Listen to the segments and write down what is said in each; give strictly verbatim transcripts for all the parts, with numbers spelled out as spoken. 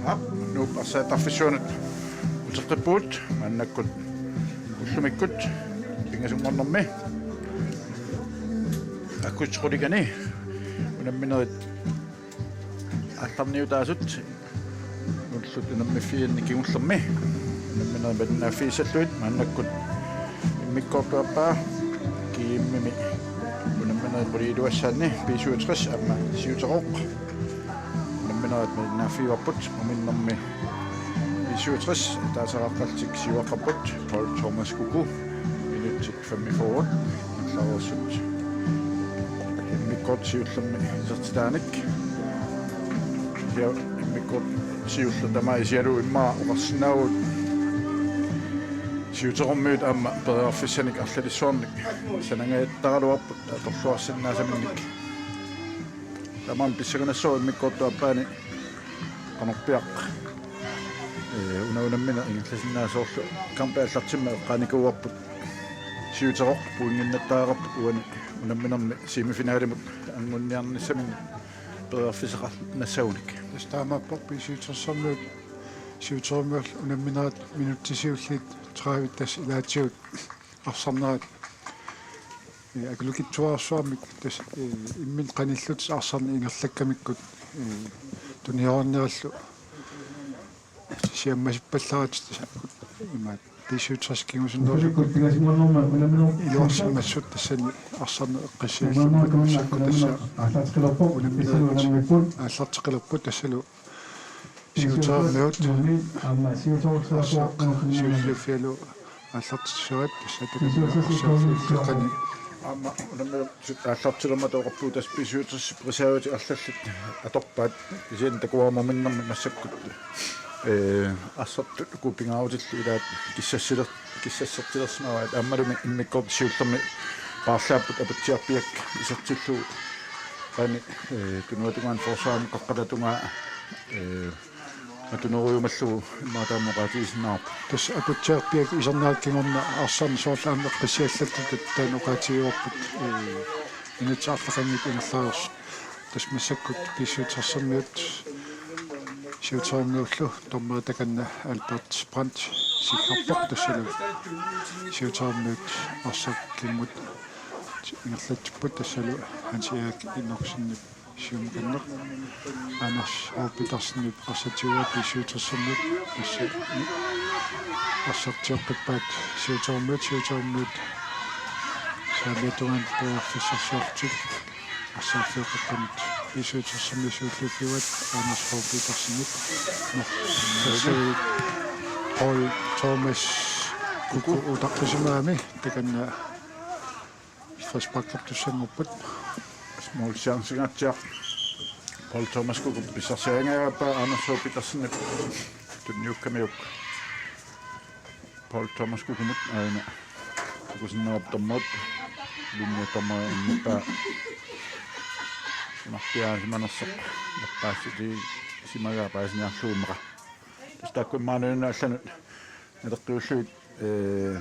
Aap, Nuup arsaattarfissuanut uteqqippugut maannakkut ullumikkut pingasunngornermi aggustip qulinganni unamminerit aallarniutaasut ullut unammiffiginni kingullermi unamminerit malinnaaffigissallutik maannakkut immikkoortup aappaa G M-imi unamminerit qulit iluassaanni B syvogtres aamma Siuteroq unamminerat malinnaaffigivarput, muminnermi B syvogtres ataasiaqqallutik siuaqqapput Paul Thomas Kuku minutsit femogfyrre ingerlareersut. Immikkoortut siullermi isertitaanik. Ja immikkoortut siulleq tamaat isigalugu immaqa oqarsinnaavugut Siuterormiut aamma periarfissanik arlalissuarnik sanangajattaraluarput atorluarsinnaasaminnik. Tamanna pissanganassaaq immikkoortup aappaani qanorpiaq, ee, una unammineq ingerlasinnaasoq soorlu kampi aallartimmat eqqaanikuuarput Siuteroq pointinnattaareerpoq uani unamminermi semifinalimut anguniarnissaminnik periarfissaqarnassagunik. Tassa taamaappoq B syvogtresermiut Siuterormiut unamminerat minutsit siulliit tredive tassa ilaatigut arsarnerat, ee, akulukitsuararsuarmik tassa, ee, imminut qanillutik arsarneq ingerlakkamikkut, ee, tuniorarnerallu siammasippallaaratik tassa imaat B syvogtres kingusinnerullutik iluarsimassuk tassani arsarneq eqqissigalugit massakkut tassa unamminerit aallarteqqilerput tassalu Siuterormiut arsaq siulliuffigalugu aallartissavaat tassa takanna arsaaffiup qeqqani. Aamma unamminerit aallartilermata oqarpugut tassa B syvogtres reservit arlallit atorpaat kisianni takuara muminnermi massakkut, ee, arsartut uku pingaarutillit ilaat kissassiler-, kissassertilersimavaat aammalumi immikkoortut siullermi paarlaapput Aputsiarpiaq isertillugu taanna, ee, tunuatungaani forsvarimi qaqqalatungaa, ee, matunerujumallugu immaqa taama oqaatigisinnaavarput. Tassa Aputsiarpiaq isernerat kingorna arsarneq soorlu aamma eqqissigallarluta taanna oqaatigivarput, ee, minutsit arlaqanngitsut ingerlareersut. Tassa massakkut B syvogtresermiut Siuterormiullu dommeri takanna Albert Brandt sikkarpoq tassalu Siuterormiut arsaq kimmut ingerlatsipput tassalu Hans Erik Enoksenip siumukanneq. Anders H. Petersenip arsaq tiguaa B syvogtresermiut tassa arsaq tioqqippaat Siuterormiut, Siuterormiut saamiata tungaanut periarfissarsiorlutik arsaaffiup qeqqanut B syvogtresermiut siulliuffigaat Anders H. Petersenip tassa Paul Thomas Kuku utaqqisimagami takanna frisparkertussanngorput. Målchancingaatsiaq Paul Thomas Kukup pissarsiarigaluarpaa Anders H. Petersenip tunniukkamiuk Paul Thomas Kukumut aana takusinnaavarput dommerit, linjedommeri annippaa sunarpiaasimanersoq nappaassutissimagaa paasiniarlugu immaqa. Tassa taakku immaqa nunanut allanut naleqqiullugit, ee,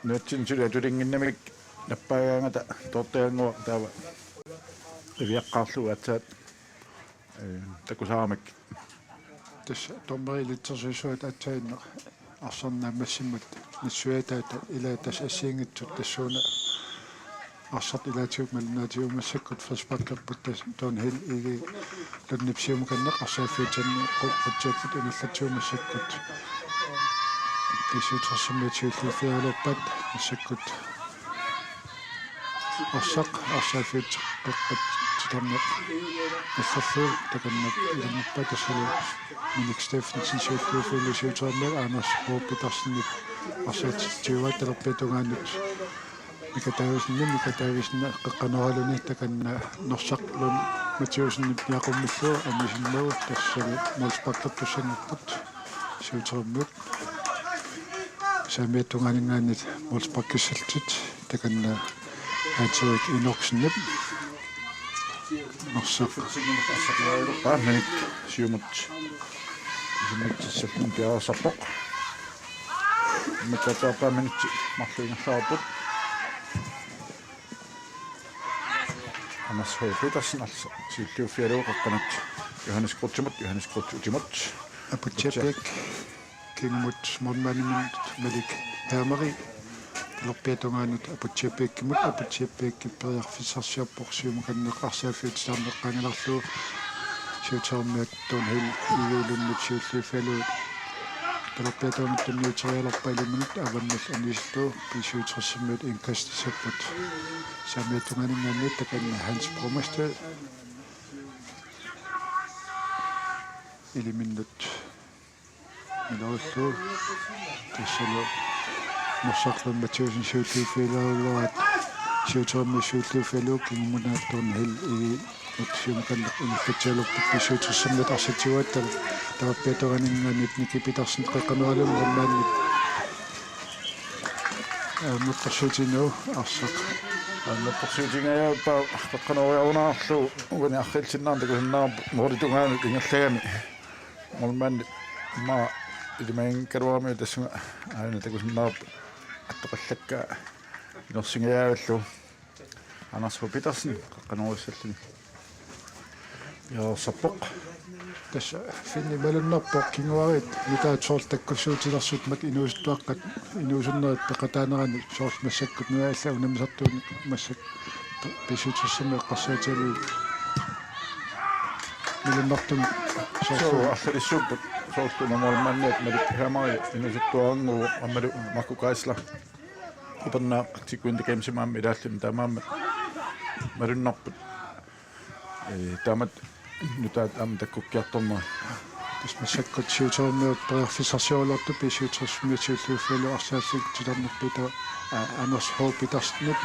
nunatsinni suli atulinnginnamik nappaagaangata toortagannguaq taava qiviaqqaarlugu aatsaat, ee, takusaramikkit. Tassa dommerit ilitsersuisuat aatsaannguaq arsarneq naammassimmat nassuiataata ilaat tassa assigiinngitsut tassuuna arsartut ilaatigut malinnaatigut massakkut frisparkerput tassa Don Hill Egede Lundip siumukanneq arsaaffiup qeqqani qutsiapput ingerlatsigu massakkut B syvogtresermiut siulliuffigaluarpaat massakkut arsaq arsaaffiup qeqqata titarneq allerlugu takanna ilannguppaat tassalu Minik Steffensen siulliuffigalugu Siuterormiut Anders H. Petersenip arsaq tiguaa talerpiata tungaanut Mika Davidsenip, Mika Davidsen qeqqanooraluni takanna Norsaq Lund Mathæusenip niaqqummillugu anisinnagu tassalu målsparkertussanngorput Siuterormiut. Saamiata tungaaninngaanniit målsparkissallutik takanna Hans Erik Enoksenip Norsaq. Paaminik siumut isimmitsissalluni piareersarpoq. Immikkoortup aappaa minutsit marluk ingerlareerput. Anders H. Petersen arsaq siulliuffigalugu qeqqanut Johannes Kreutzimut, Johannes Kreutz utimut. Aputsiaq Piak, kingumut målmandimut Malik Hermeri, talerpiata tungaanut Aputsiaq Piakimut, Aputsiaq Piak periarfissarsiorpoq, siumukanneq arsaaffiup titarneq qaangilaarlugu, siutermiut Thornhill I G Lundip siulliuffigalugu talerpiata tungaanut tunniuterialerpaa iliminut avammut anisillugu B syvogtresimiut indkastissapput. Saamiata tungaaninngaanniit takanna Hans Brommestad iliminnut miloriullugu, tassalu Norsaq Lund Mathæussen siulliuffigaluaraat, siutermiut siulliuffigalugu, kingumut Thornhill I G Lund siumukanneq ingerlatsialerpoq. B syvogtresimiut arsaq tiuaattal, talerpiata tungaaninngaanniit Nicky Petersen qeqqanooralugu målmandip avammertorsuutigineruvoq, arsaq avammertorsuutigingajappaa qeqqanooriarunarlugu, uani arriilsinnaarneq takusinnaavarput målip tungaanut ingerlagami. Målmandip aamma ilimaginngikkaluaramiuk tassunga aajuna takusinnaavarput attoqallakkaa inersingajavillugu. Anders H. Petersen qeqqanoorissalluni piareersarpoq. Tassa Finn malunnarpoq, kinguaariit nutaat soorlu takkussuutilersut makku inuusuttuaqqat, inuusunnerit peqataanerani, soorlu massakkut nunat allat unammisartuunik massakkut B syvogtresimi eqqarsaatigalugit malunnartumik soorlu. Suu, arlalissuupput soorlu una målmandiat Malik Hermeri inuusuttuarannguuvoq aammalu Marco Geisler. Upernaaq tikuintakeemsimaammi ilaalluni taamaammat malunnarput. Ee, taamatut nutaat aamma takkukkiartornerat. Tassa massakkut siutermiut periarfissarsioraluartut B syvogtresimiut siulliuffigalugu arsaaffiup titarneq Peter, aa, Anders H. Petersenip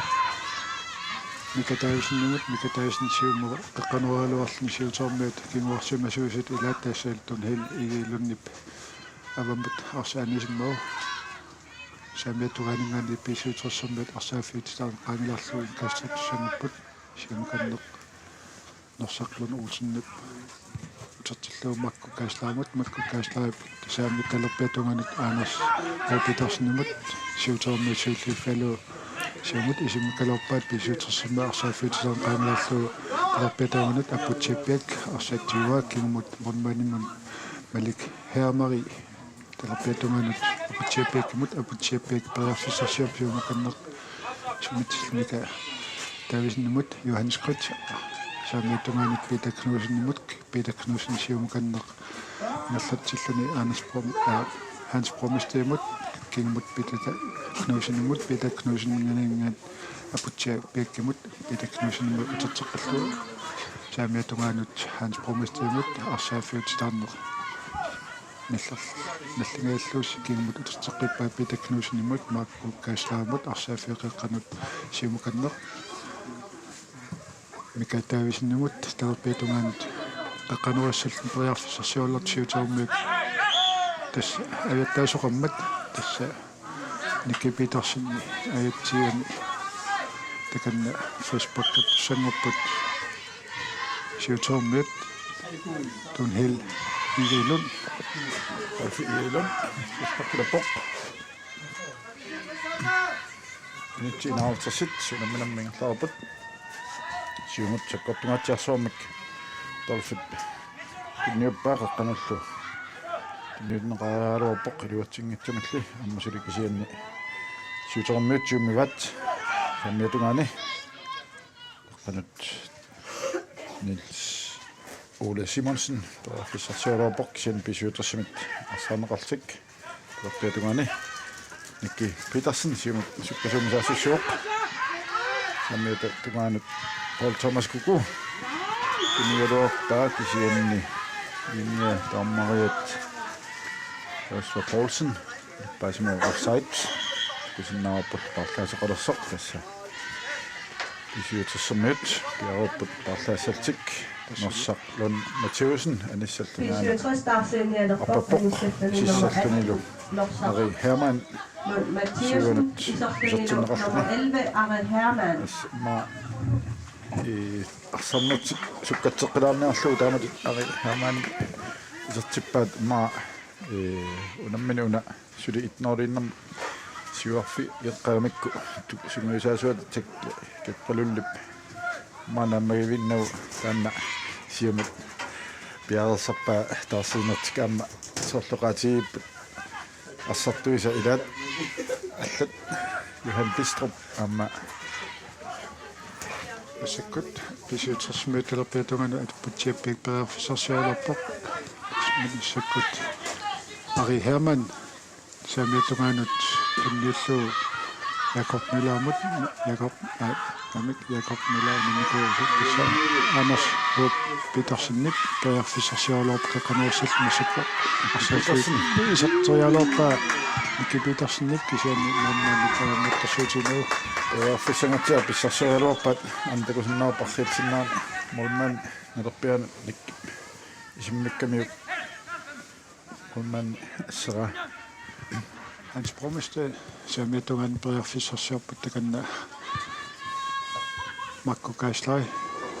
Mika Davidsenimut, Mika Davidsen siumut qeqqanooraluarluni siutermiut kinguarsimasuusut ilaat, tassalu Thornhill I G Lundip avammut arsaq anisimmagu. Saamiata tungaaninngaanniit B syvogtresimiut arsaaffiup titarneq qaangilaarlugu indkastissanngorput, siumukanneq Norsaq Lund Olsenip utertillugu Marco Geislerimut, Marco Geislerip tassani talerpiata tungaanut Anders H. Petersenimut, siutermiut siulliuffigalugu siumut isumikkaluarpaat. B syvogtresimiut arsaaffiup titarneq qaangilaarlugu talerpiata tungaanut Aputsiaq Piak arsaq tiuaa, kingumut målmandimut Malik Hermeri talerpiata tungaanut Aputsiaq Piakimut, Aputsiaq Piak periarfissarsiorpoq, siumukanneq sumitsilluni Mika Davidsenimut, Johannes Schødt, saamiata tungaanut Peter Knudsenimut, Peter Knudsen siumukanneq ingerlatsilluni Anders Brom-, aa, Hans Brommestadimut, kingumut Peter Knudsenimut, Peter Knudseniminngaanniit Aputsiaq Piakimut, Peter Knudsenimut uterteqqillugu, saamiata tungaanut Hans Brommestadimut arsaaffiup titarneq nallar-, nallingajallugu kingumut uterteqqippaa Peter Knudsenimut, Marco Geislerimut arsaaffiup qeqqanut siumukanneq Mika Davidsenimut talerpiata tungaanut qeqqanoorissalluni periarfissarsioraluartut siutermiut tassa ajattaasoqarmat, tassa Nicky Petersen ajatsigami takanna frisparkertussanngorput siutermiut. Thornhill I G Lund. Rolf I G Lund. Frisparkerpoq. Minutsit enoghalvtreds unamminermi ingerlareerput. Siumut sakkortungaatsiarsuarmik Dolphit tunniuppaa, qeqqanullu tunniunneqaraluarpoq iluatsinngitsumilli, aamma suli kisianni siutermiut siummivaat. Saamiata tungaani qeqqanut Niels Ole Simonsen periarfissarsioraluarpoq, kisianni B syvogtresimit arsaarneqarlutik. Talerpiata tungaani Nicky Petersen siumut sukkasuumik saassussivoq. Saamiata tungaanut Paul Thomas Kuku tunniugaluarpaa, kisianni linjedommeriat Joshua Poulsen paasimoq offside. Takusinnaavarput paarlaasoqalersoq, tassa B syvogtresimiut piareerput paarlaassallutik. Norsaq Lund Mathæussen anissallugu apparpoq, sissallunilu Ari Hermann siuanut isertinneqarluni. Aamma, ee, arsarnertik sukkatseqqilaarniarlugu taamatut Ari Hermann isertippaat, aamma, ee, unammineq una suli et nul-iinnarmut siuarfeqaramikku tu-, sungiusaasuata Jack Keqalullip maanna ammagivinnagu taanna siumut piareersarpaa taarsiinertik, aamma Sorloqaatigiipput arsartuisa ilaat allat Johan Bistrup aamma massakkut B syvogtres-imiit talerpiata tungaanut Aputsiapiak periarfissarsiugaluarpoq. Massakkut Ari Hermann saamiata tungaanut tunniullugu Jakob Møllerimut, Jakob, aa, namik Jakob Møller, namik Anders H. Petersenip periarfissarsiugaluarpoq qeqqanut arsallugu massakkut arsarfiit iserteriaraluarpaa Miki Petersenip kisianni maannalu periarfissarsiugaluarpoq. Periarfissangatsiaq pissarsiaraluarpaat aamma takusinnaavarput arriitsinnaanera målmand nalerpianik isimmikkaminut. Målmand assera. Hans Brommeste saamiata tungaanut periarfissarsiorpoq takanna Marco Geisler,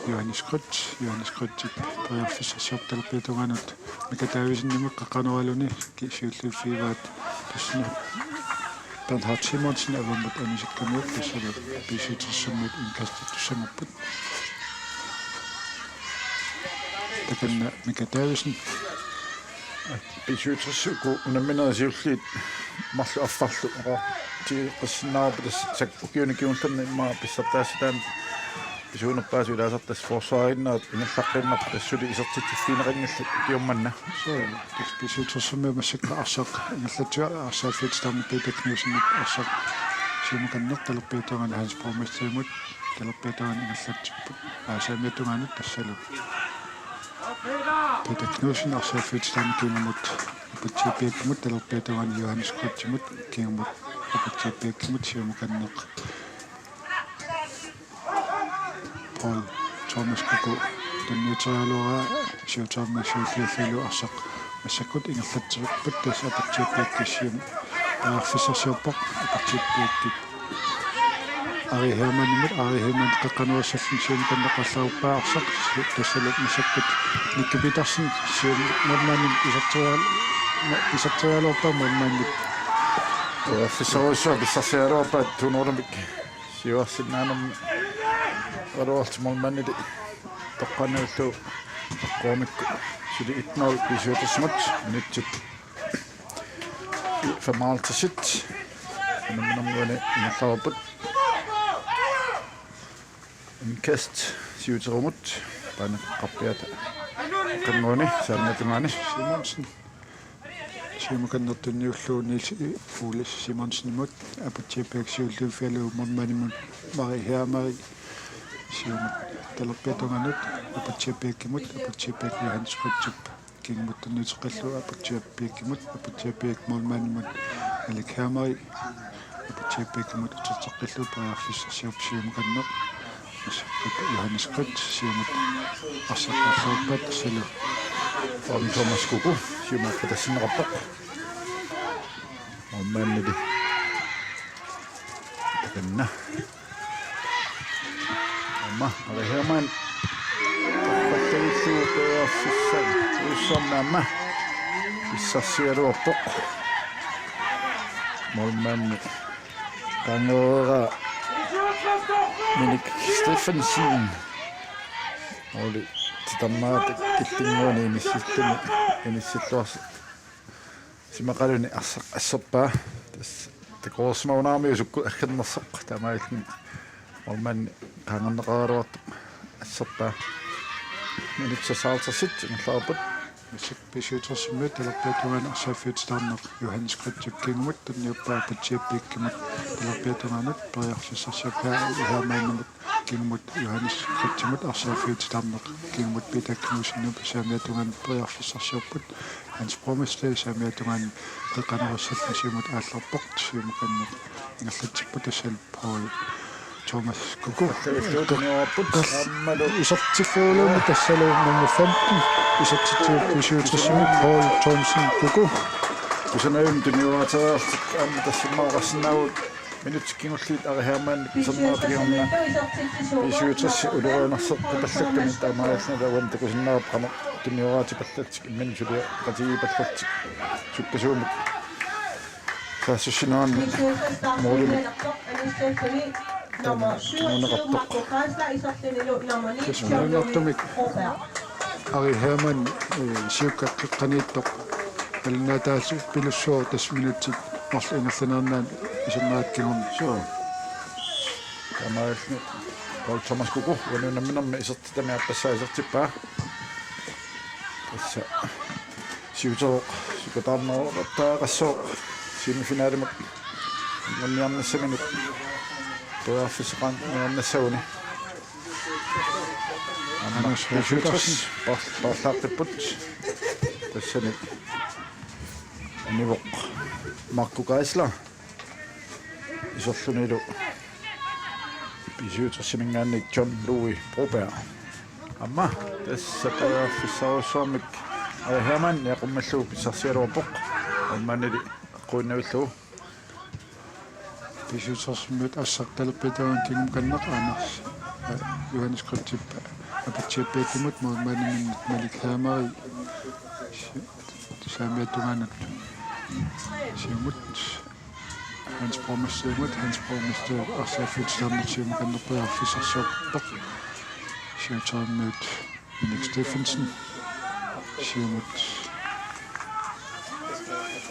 Johannes Grøt, Johannes Grøtip periarfissarsiorpoq talerpiata tungaanut Mika Davidsenimut qeqqanukarluni ki-, siulliuffigaat tassani Bernhard Simonsen avammut anisikkamut tassalu B syvogtres-imiit indkastit tussangapput. Takanna Mika Davidsen. B syvogtres uku unamminerit siulliit marluk affarlu oqaatigeqqissinnaarput tassa ukiuni kingullerni immaqa pissartaassutaanni pisuunerpaasut ilaasartut tassa forsvarinnaat ingerlaqqiinnarput tassa suli isertitsiffigineqanngillat ukiormanna. Suu, tassa B syvogtres-imi massakkut arsaq ingerlatsisoq arsaaffiup taama Peter Knudsenip arsaq siumukanneq talerpiata tungaanut Hans Brommesterimut talerpiata tungaanut ingerlatsipput. Aa, saamiata tungaanut tassalu Peter Knudsen arsaaffiup taama kingumut Aputsiapiakkimut talerpiata tungaanut Johannes Grøtimut kingumut Aputsiapiakkimut siumukanneq Paul Thomas Kuku tunniuteriaraluaraa siutermi siulliullugu arsaq massakkut ingerlatsipput tassa Aputsiapiakkut siumut periarfissarsiorpoq Aputsiapiakkut Ari Hermannimut, Ari Hermann qeqqanut arsallugu siumukanneq arsarluarpaa arsaq si-, tassalu massakkut Miki Petersen siumut målmandimut iserteriar-, iserteriaraluarpaa målmandip. Periarfissarujussuaq pissarsiaraluarpaat tunuulamik siuarsinnaanermi. Aluarti målmandili toqqaannarlugu eqquumikku suli et nul B syvogtres-imut minutsit femoghalvtreds. Unamminermi uani ingerlareerput. Indkast siuterimut. Paneqqarpiata. Qannguni, saamiata tungaani. Simonsen. Siumukanneq tunniullugu Niels Ole Simonsenimut. Aputsiapiakkut siulliuffigalugu målmandimut Mari Hermeri. Siumut talerpiata tungaanut Aputsiapiakkimut, Aputsiapiakkut Johannes Grøtip kingumut tunniuteqqillugu Aputsiapiakkimut, Aputsiapiakkut målmandimut Alik Hermeri, Aputsiapiakkimut uterteqqillugu periarfissarsiorpoq siumukanneq. Massakkut Johannes Grøt siumut arsaq arsarluarpaa tassalu Paul Thomas Kuku siumut aqqatassinneqarpoq. Målmandili. Takanna. Aamma, Ari Hermann. Pattavissuu periarfissaq. Uussormi aamma. Pissarsiaraluarpoq. Målmandi qaangereeraa Minik Steffensen. Måli titarnerata killinnguani inissilluni inissilluarsi-, simaqaluni arsaq asserpaa. Tassa takoreersimagunaramiuk sukkut aggernersoq taamaalilluni målmandi qaangerneqaraluartoq asserpaa. Minutsit seksoghalvtreds ingerlareerput. Massakkut B syvogtres-imi talerpiata tungaanut arsaaffiup titarneq Johannes Grøtip kingumut tunniuppaa Aputsiapiakkimut talerpiata tungaanut periarfissarsiorpaa Hermannimut kingumut Johannes Grøtimut arsaaffiup titarneq kingumut Peter Knudsenimut saamiata tungaanut periarfissarsiorput. Hans Brommeste saamiata tungaanut qeqqanut arsallugu siumut aallarpoq siumukanneq ingerlatsipput tassalu Paul Thomas Kuku. Qallariullugu tunniupput. Qas-, aammalu isertilluguluunniit tassalu nummer femten. Isertitsivoq B syvogtres-imi Paul Thomsen Kuku. Kusanavimmi tunniuateriarlutik aamma tassa immaqa oqarsinnaavugut minutsit kingulliit Ari Hermann pisernaatigiorna B syvogtres ulorianarsertipallakkami taamaalilluni uani takusinnaavarput qanoq tunniuaatipallallutik imminut suliaqatigiipallallutik sukkasuumik saassussinerani målimik tamaneqartoq. Kisianni malunnartumik Ari Hermann, eh, siukkat qeqqaniittoq Talinnaataallu pilussuuvoq tassa minutsit marluk ingerlaneranni isernerat kingorna. Suu. Taamaalilluni Paul Thomas Kuku uani unamminermi isertitami aappassaa isertippaa. Tassa siuteroq sukataarnerup taava qassooq semifinalimut anguniarnissaminut periarfissaqarniarnissaguni. Aamma Anders B syvogtres. Petersen. Par-, paarlaaqqipput. Tassani anivoq Marco Geisler. Iserlunilu B syvogtres-iminngaanniit John Louis Broberg. Aamma tassa periarfissarujussuarmik Ari Hermann niaqqummillugu pissarsigaluarpoq. Aamma anili eqquinnarlugu. B syvogtres-imiut assaq talerpiatungaanut kingumukanneq Anders, øh, Johannes Kretschip, øh, Aputsiapiakkimut, målmandiminnut Malik Hermann, saamiata tungaanut siumut, Hans Borgmesterip, Hans Borgmester arsaaffiup titarneq siumukanneq periarfissarsiorpoq. Siutereermiut Minik Steffensen. Siumut.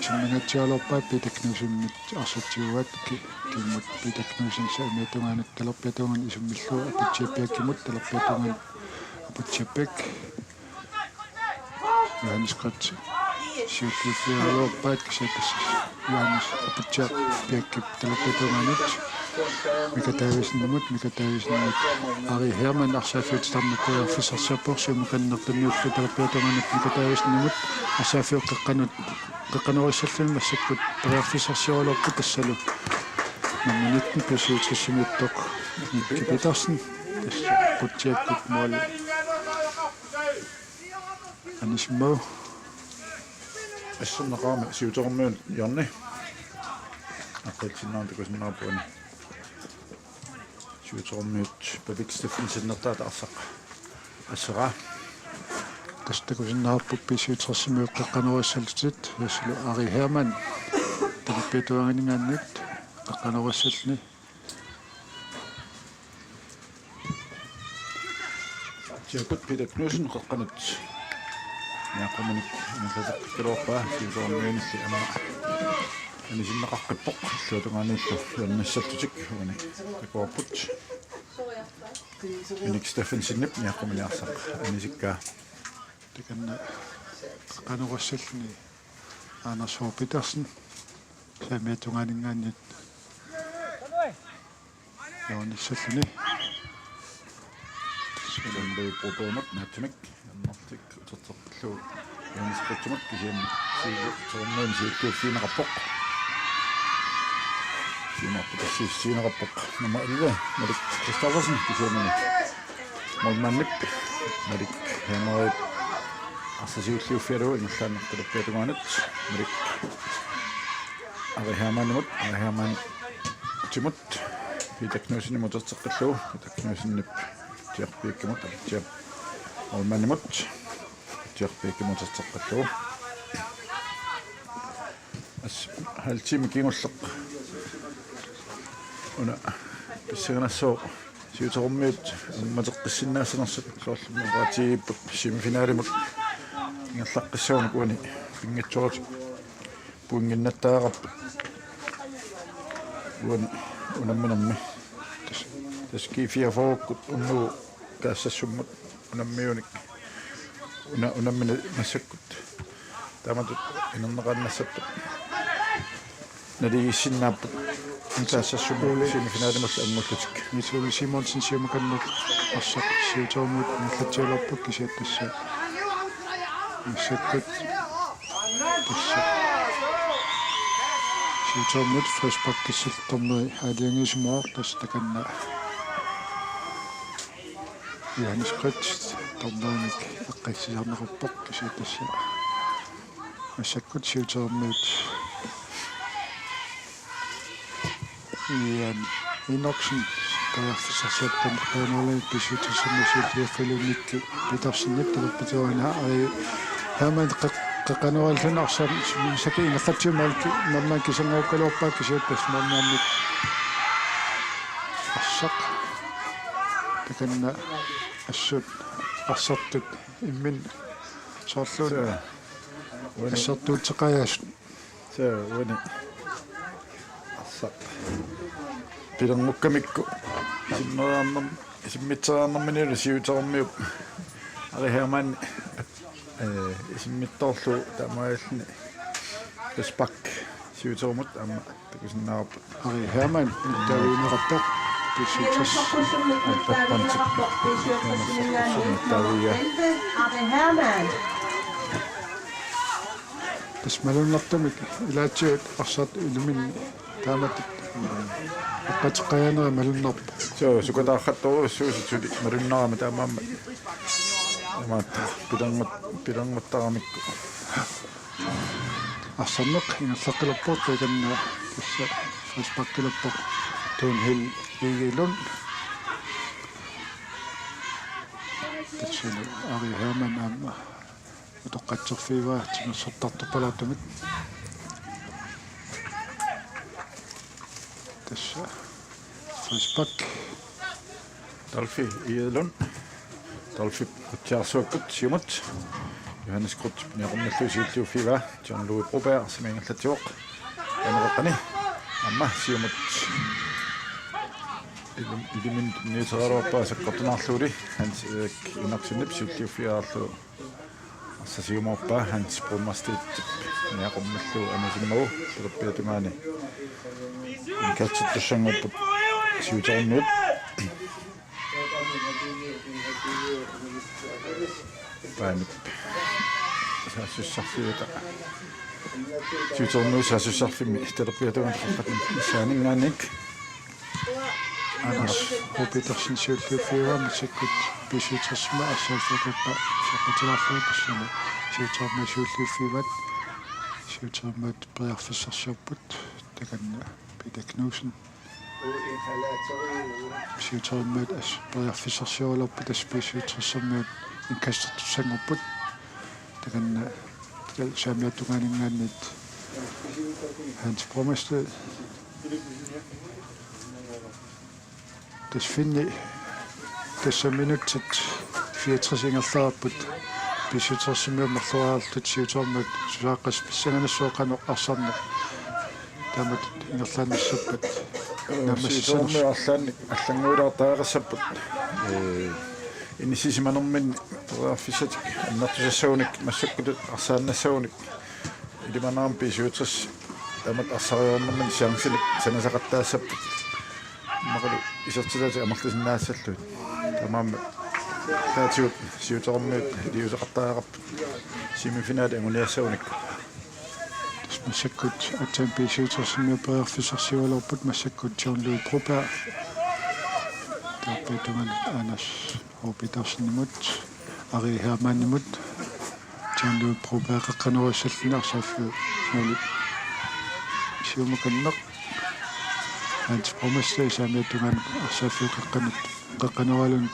Isimmingaatsiaraluarpaat Peter Knudsenimit arsaq tiguaat ki-, kingumut Peter Knudsen saamiata tungaanut talerpiata tungaanut isimmillugu Aputsiapiakkimut talerpiata tungaanut Aputsiapiak. Johannes Kretschip siulliuffiaraluarpaat kisianni tassa Johannes Aputsiapiakkip talerpiata tungaanut Mika Davidsenimut, Mika Davidsenimut Ari Hermann arsaaffiup titarneq periarfissarsiorpoq siumukanneq tunniullugu talerpiata tungaanut Mika Davidsenimut arsaaffiup qeqqanut, qeqqanoorissalluni massakkut periarfissarsioraluarpoq tassalu nummer nitten B syvogtres-imiittoq Nicky Petersen tassa Aputsiakkut måli anisimmagu. Asserneqarami siutereermiut Jonni. Aqqissinnaanera takusinnaavarput uani. Siutereermiut Pavik Steffensenip arsaq asseraa. Tassa takusinnaavarput B syvogtres-imiut qeqqanoorissallutik, tassalu Ari Hermann talerpiata tungaaninngaanniit qeqqanoorissallutik. Siakkut Peter Knudsen qeqqanut niaqquminik ingerlateqqikkaluarpaa siutereermiunilli aamma anisinneqaqqippoq illuatungaaniillu hjørnessallutik uani takuarput. Minik Steffensenip niaqquminik arsaq anisikkaa. Takanna qeqqanoorissallugu Anders H. Petersen saamiata tungaaninngaanniit hjørnessalluni. Siullermik Brobergimut naatsunik annertik uterteqqillugu Johannes Kretschimut kisianni siullermik siulliuffigineqarpoq. Siunertut assigiissineqarpoq nummer elleve Malik Christoffersen kisianni målmandip Malik Hermannip arsaq siulliuffigalugu ingerlaannaq talerpiata tungaanut Malik Ari Hermannimut, Ari Hermannimut Peter Knudsenimut uterteqqillugu, Peter Knudsenip Aputsiapiakkimut, Aputsiap målmandimut Aputsiapiakkimut uterteqqillugu. As halv time kingulleq una pissanganassaaq siutereermiut ammateqqissinnaassanersut soorlu oqaatigiipput semifinalimut ingerlaqqissagunik uani pinngitsoorutik pointinnattariaqarput uani unamminermi. Tassa G fireogfyrrekkut unnugu Kaassassumut unammiunik una-, unammineq massakkut taamatut inerneqaannassapput. Naligiissinnaapput Kaassassumut semifinalimut anngullutik. Niels Ole Simonsen siumukanneq arsaq siutereermiut ingerlatsialerput kisianni tassa massakkut tassa siutereermiut frisparkissallutik dommeri aalajangiisimasoq tassa takanna Johannes Kretsch dommerimik eqqissisarneqarpoq kisianni tassa massakkut siutereermiut Ian Enoksen periarfissarsiorpoq taamaalilluni B syvogtres-imi siulliuffigalugu Nicky Petersenip talerpiata tungaanut Ari Hermann qeq-, qeqqanoorilluni arsaq massakkut ingerlatsiumaarluni maanna kisanngaukkaluarpaa kisianni tassa maannamut arsaq takanna assut arsartut imminnut soorluuna. Assertuutseqajaasut. Suu, uani. Arsaq. Pilerngukkamikku. Isimmeriarnerm-, isimmitseriarnerminilu siutermiup. Ari Hermann, eh, isimmittoorlugu taamaalilluni. Frispark siutermut aamma takusinnaavarput. Ari Hermann, taviineqartaq, B syvogtres. Ari Hermann. Tassa malunnartumik ilaatigut arsartut iliminni taamatut eqqateqqajaanera malunnarpoq. Suu, sukataarrattorujussuusut suli malunnarami taamaammat. Imaattoq pilerngut-, pilernguttaramikku. Arsarneq ingerlaqqilerpoq takanna tassa frisparkilerpoq Thunhild Egedlund. Tassani Ari Hermann aamma utoqqatserfigaa timersortartorpalaartumik. Tassa frispark. Dolphy Egedlund. Dolphy Kuttiarsuakkut siumut. Johannes Kruttip niaqornallugu siulliuffigaa. John Louis Broberg arsaq ingerlatsivoq. Aneqaqqani. Aamma siumut. Ilim-, iliminut niuteriaraluarpaa sakkortunaarluguli. Hans Erik Enoksenip siulliuffigaarlugu. Arsaq siumorpaa Hans Broberg Stedtip niaqornallugu anisimmagu talerpiata tungaani. Indkastertussanngorput siutermiut. Paanip saassussarfiata. Siutermiut saassussarfimmi talerpiata tungaani qeqqaninngaanniit. Anders H. Petersen siulliuffigaa massakkut B syvogtres-imi arsaaffiup qeqqa soqutilaarlugu tassani siutermiut siulliuffigaat. Siutermiut periarfissarsiorput takanna Peter Knudsen. Siutermiut as-, periarfissarsioraluarput tassa B syvogtres-imiut indkastertussanngorput. Takanna saamiata tungaaninngaanniit Hans Broberg Stedt. Tassa finni tassa minutsit fireogtres ingerlareerput B syvogtres-imiut marloriarlutik siutermiut susaaqqasoq pissanganassaaq qanoq arsarneq taamatut ingerlaannassappat. Naammassissanersoq. Siutermiut arlaannik allannguilaartariaqassapput. Ee, inissisimanerminni periarfissatik annertusassagunik massakkutut arsaannassagunik. Ilimanarami B syvogtres taamatut arsariarnermini chancinik sanasaqattaassappat. Immaqalu isertitatik amerlisinnaassallugit. Taamaammat ataatsimut siutermiut iliuuseqartariaqarput. Semifinali anguniassagunik. Tassa massakkut aatsaat B syvogtres-imiut periarfissarsioraluarput massakkut John Louis Broberg. Talerpiata tungaanut Anders H. Petersenimut, Ari Hermannimut, John Louis Broberg qeqqanoorissalluni arsaaffiup måli siumukanneq. Hans Broberg Stedt saamiata tungaanut arsaaffiup qeqqanut, qeqqanooralugu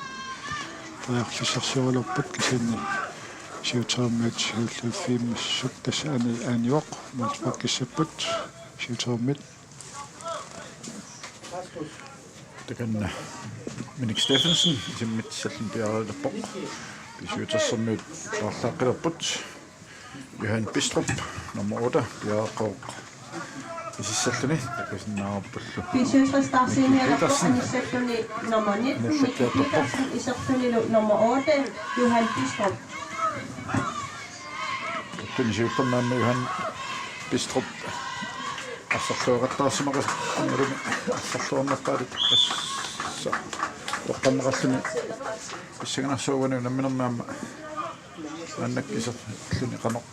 periarfissarsioraluarput kisianni siutermiut siulliuffigimassapput tassa ani-, anivoq målsparkissapput siutermiut. Takanna Minik Steffensen isimmitsissallugu piareerpoq. B syvogtres-imiut paarlaaqqilerput. Johan Bistrup, nummer otte, piareeqqavoq. Isissalluni takusinnaavarpullu. B syvogtres-imiut Petersen. Isissalluni nummer nitten, Miki Petersen, iserlunilu nummer otte, Johan Bistrup. Tunisiuttornaammi Johan Bistrup arsarluaqattaarsimaqasoq aammalumi arsarluarnerpaatut tassa toqqarneqarluni pissanganassaaq uani unamminermi aamma maannakkut iserluni qanoq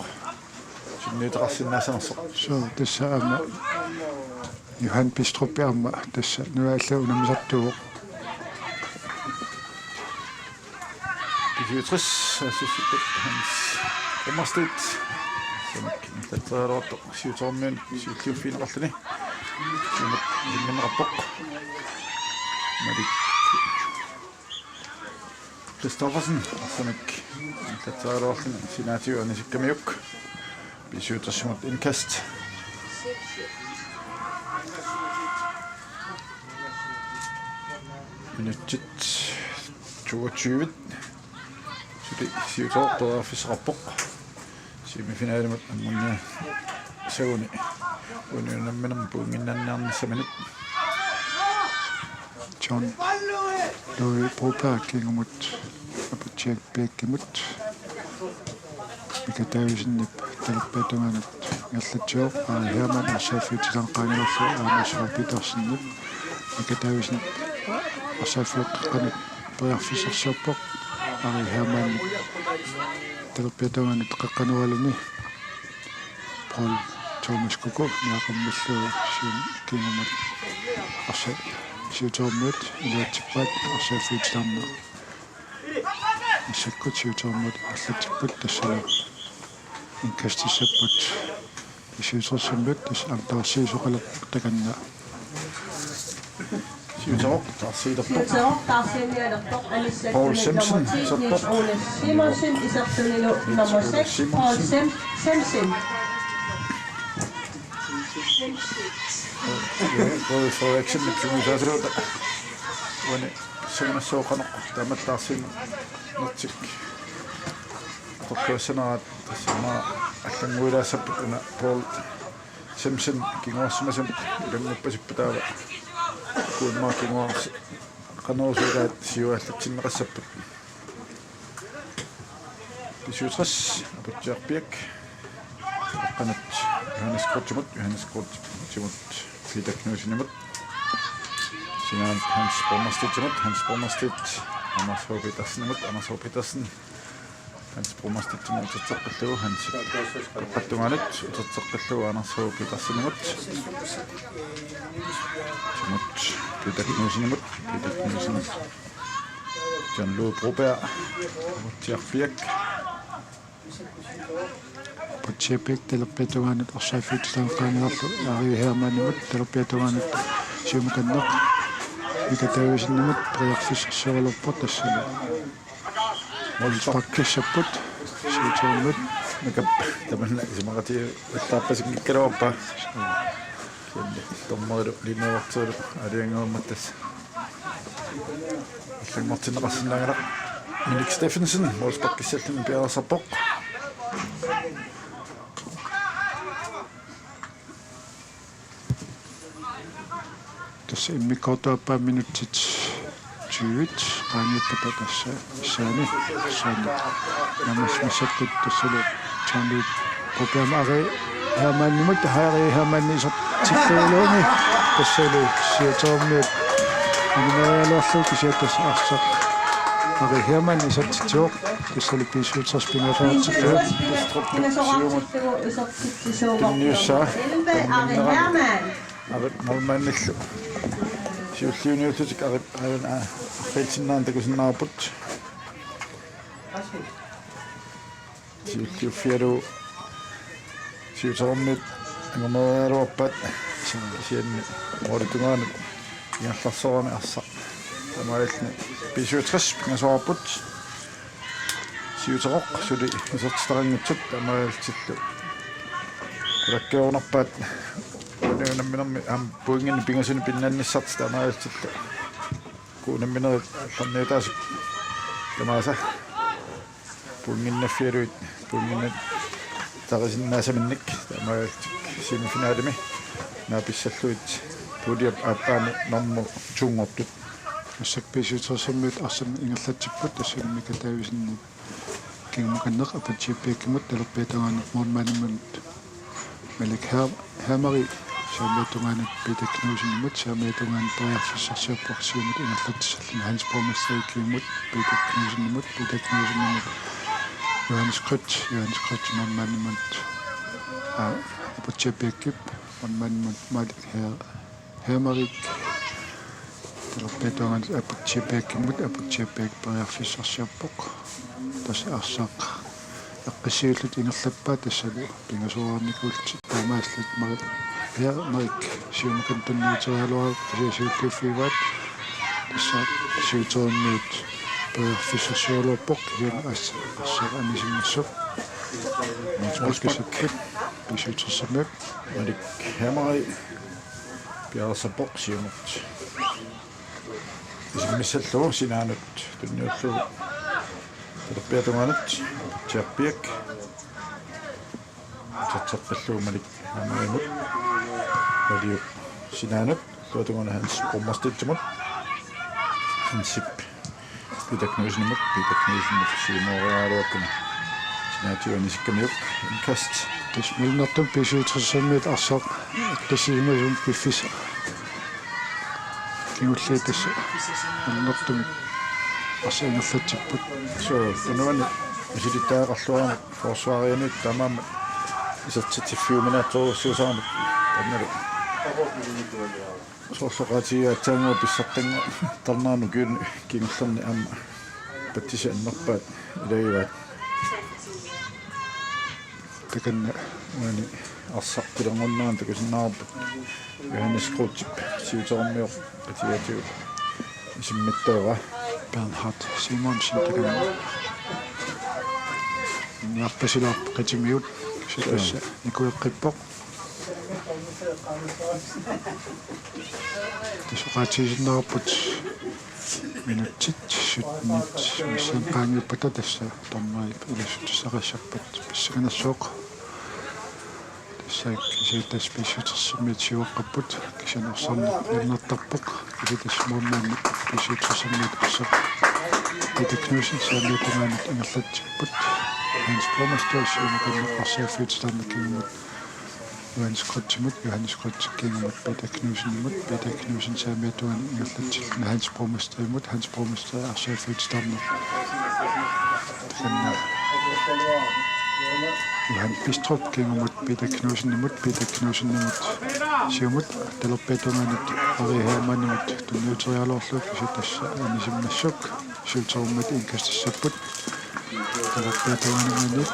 sunniuteqarsinnaassanersoq. Suu, tassa aamma Johan Bistrup aamma tassa nunat allat unammisartuuvoq. B syvogtres, saassussipput Hans Broberg Stedt. Siumut ingerlatseriaraluartoq siutermiunut siulliuffigineqarluni. Siumut isimminneqarpoq. Malik Christoffersen, arsamik ingerlatseriaraluarluni sinaatigut anisikkamiuk. B syvogtres-imut indkast. Minutsit toogtyve. Suli siutereerfissaqarpoq. Semifinalimut ammunniassaguni uani unamminermi pointinnanniarnissaminut. John Louis Broberg kingumut Aputsiaq Bækkimut. Mika Davidsenip talerpiata tungaanut ingerlatsivoq, Ari Hermann arsaq fiutsilaanqaangalerlu Anders H. Petersenip. Mika Davidsen arsaq fiutsilaanut periarfissarsiorpoq, Ari Hermann talerpiata tungaanut qeqqanualuni. Paul Thomas Kuku niaqqummillu sium kingumut arsaq siutermiut iluatsippaat arsaq fiutsilaarneq. Massakkut siutermiut ingerlatsipput, tassalu indkastissapput B syvogtresimiut, tassa aamma taarsiisoqalerpoq takanna. Siuteroq taarsiilerpoq. Siuteroq taarsiinialerpoq, anissakkut Paul Simpson, nummer ti, Niels Ole Simonsen, isertunilu nummer seks, Paul Sim-, Simpson. Røde Frederiksen, Simon Sasserud. Uani sangassooqanoq taamattaarsiinertik. Tortuassaneraat tassa aamma allannguilaassapput una Paul Simpson kinguarsimasumik ilannguppasippoq taava. Kuummaa kinguarsi qanerusugaat siuallatsinneqassapput. B syvogtres, Aputsiaq Bæk. Qanat Johannes Kreutzimut, Johannes Kreutzimut Peter Knudsenimut. Sinaanut Hans Borgmestedtimut, Hans Borgmested Anders H. Petersenimut, Anders H. Petersen Hans Borgmestedtimut uterteqqillugu, Hans qeqqata tungaanut uterteqqillugu Anders H. Petersenimut. Timut Peter Knudsenimut, Peter Knudsen. John Louis Broberg, Aputsiaq Bæk. Aputsiaq Bæk talerpiata tungaanut arsaq fiutsilaanqaangalerlu Ari Hermannimut, talerpiata tungaanut siumukanneq Mika Davidsenimut periarfissarsioraluarpoq, tassalu målsparkissapput siutermiut. Mika tamanna isumaqatigivallaarpasinngikkaluarpaa. Kisianni dommerilu linjevagterilu aalajangiummat tassa allanngortinneqarsinnaanngilaq. Minik Steffensen målsparkissalluni piareersarpoq. Tassa immikkoortup aappaa minutsit tyve qaangiuppata, tassa issaani, issaani. Namas massakkut tassalu John Louis Broberg Ari Hermannimut, Ari Hermann isertitsillugu, tassalu siutermiut animerialuarlugu, kisianni tassa arsaq Ari Hermann isertitsivoq, tassalu B syvogtres pingasoqartillugu. Pinniussaa. Ari Hermann. Arip målmandillu siulliuniullutik Arip aajuna arriilsinnaanera takusinnaavarput. Siulliuffigalugu siutermiut angumeriaraluarpaat, kisianni målip tungaanut ingerlasoorami arsaq taamaalilluni B syvogtres pingasoqarput. Siuteroq suli isertitaqanngitsut taamaalillutillu qulakkeerunarpaat. Uani unamminermi aamma pointinik pingasuni pinnannissartik taamaalillutillu. Uku unamminerit aallarniutaasut tamaasa pointinnaffigalugit pointinnartarisinnaassaminnik taamaalillutik semifinalimi naapissallugit puljep aappaani normu to-nngortut. Massakkut B syvogtres-imiut arsamik ingerlatsipput, tassalu Mika Davidsenip kingumukanneq Aputsiaq Bækimut, talerpiata tungaanut målmandimut Malik Her-, Hermeri, saamiata tungaanut Peter Knudsenimut, saamiata tungaanut periarfissarsiorpoq siumut ingerlatsissalluni Hans Borgmestedip kingumut Peter Knudsenimut, Peter Knudsenimut Johannes Kreutzimut, Johannes Kreutzimut målmandimut, aa, Aputsiaq Bækip målmandimut Malik Her-, Hermerik. Talerpiata tungaanut Aputsiaq Bækimut, Aputsiaq Bæk periarfissarsiorpoq. Tassa arsaq eqqissiillutik ingerlappaat, tassalu pingasoornikuullutik taamaalillutik Mari-, Hermerik siumukanneq tunniuteriaraluarpoq, kisianni siulliuffigaat. Tassa siutermiut periarfissarsioraluarpoq, kisianni as-, arsaq anisinnassooq. Målspark. B syvogtres-imiut. Malik Hermeri piareersarpoq siumut isimmissallugu sinaanut tunniullugu. Talerpiata tungaanut Aputsiaq Bæk. Satsarpallugu Malik Amarimut. Maliup sinaanut. Tuatunguna Hans Brummerstedtimut. Hansip Peter Knudsenimut, Peter Knudsenimut siumoriaaluakkuna. Sinaatigut anisikkamik indkast. Tassa malunnartumik B syvogtresimiit arsaq tassisimasumik piffissaq kingulliit tassa malunnartumik arsaq ingerlatsipput. Suu, tunuani misilittagaqarluarmat forsvarianit taamaammat isertitsiffiuminaatsorujussuusarmat taannalu. Soorlu oqaatigigaatsaannguaq pissartanngortarneranut ukiuni kingullerni aamma patsisat annerpaat ilagivaat. Takanna uani arsaq pilerngornerani takusinnaavarput Johannes Kreutzip siuterummiorpatigaatigut isimmittuara. Bernhard Simonsen takanna. Niarpasilaarpoq qitimigut kisianni tassa nikueqqippoq. Tassa oqaatigisinnaavarput minutsit syttenit missaani qaangiuppata tassa dommerip ilaassutissaqassappat pissanganassaaq. Tassa kisianni tassa B syvogtresimiit siuaqqapput kisianni arsarneq nuannertarpoq. Kisianni tassa maannaanni B syvogtresimiit arsaq Peter Knudsen saamiata tungaanut ingerlatsipput. Hans Brummerstedip siumut qanoq arsaaffiutit taanna kingumut Johannes Kreutzimut, Johannes Kreutzip kingumut Peter Knudsenimut, Peter Knudsen saamiata tungaanut ingerlatsipput Hans Brummerstedimut, Hans Brummersted arsaaffiutit taanna. Takanna Johan Bistrup kingumut Peter Knudsenimut, Peter Knudsenimut siumut talerpiata tungaanut Ari Hermannimut tunniuteriaraluarlugu kisianni tassa anisimmassuk siuterummiit indkastissapput. Talerpiata tungaanut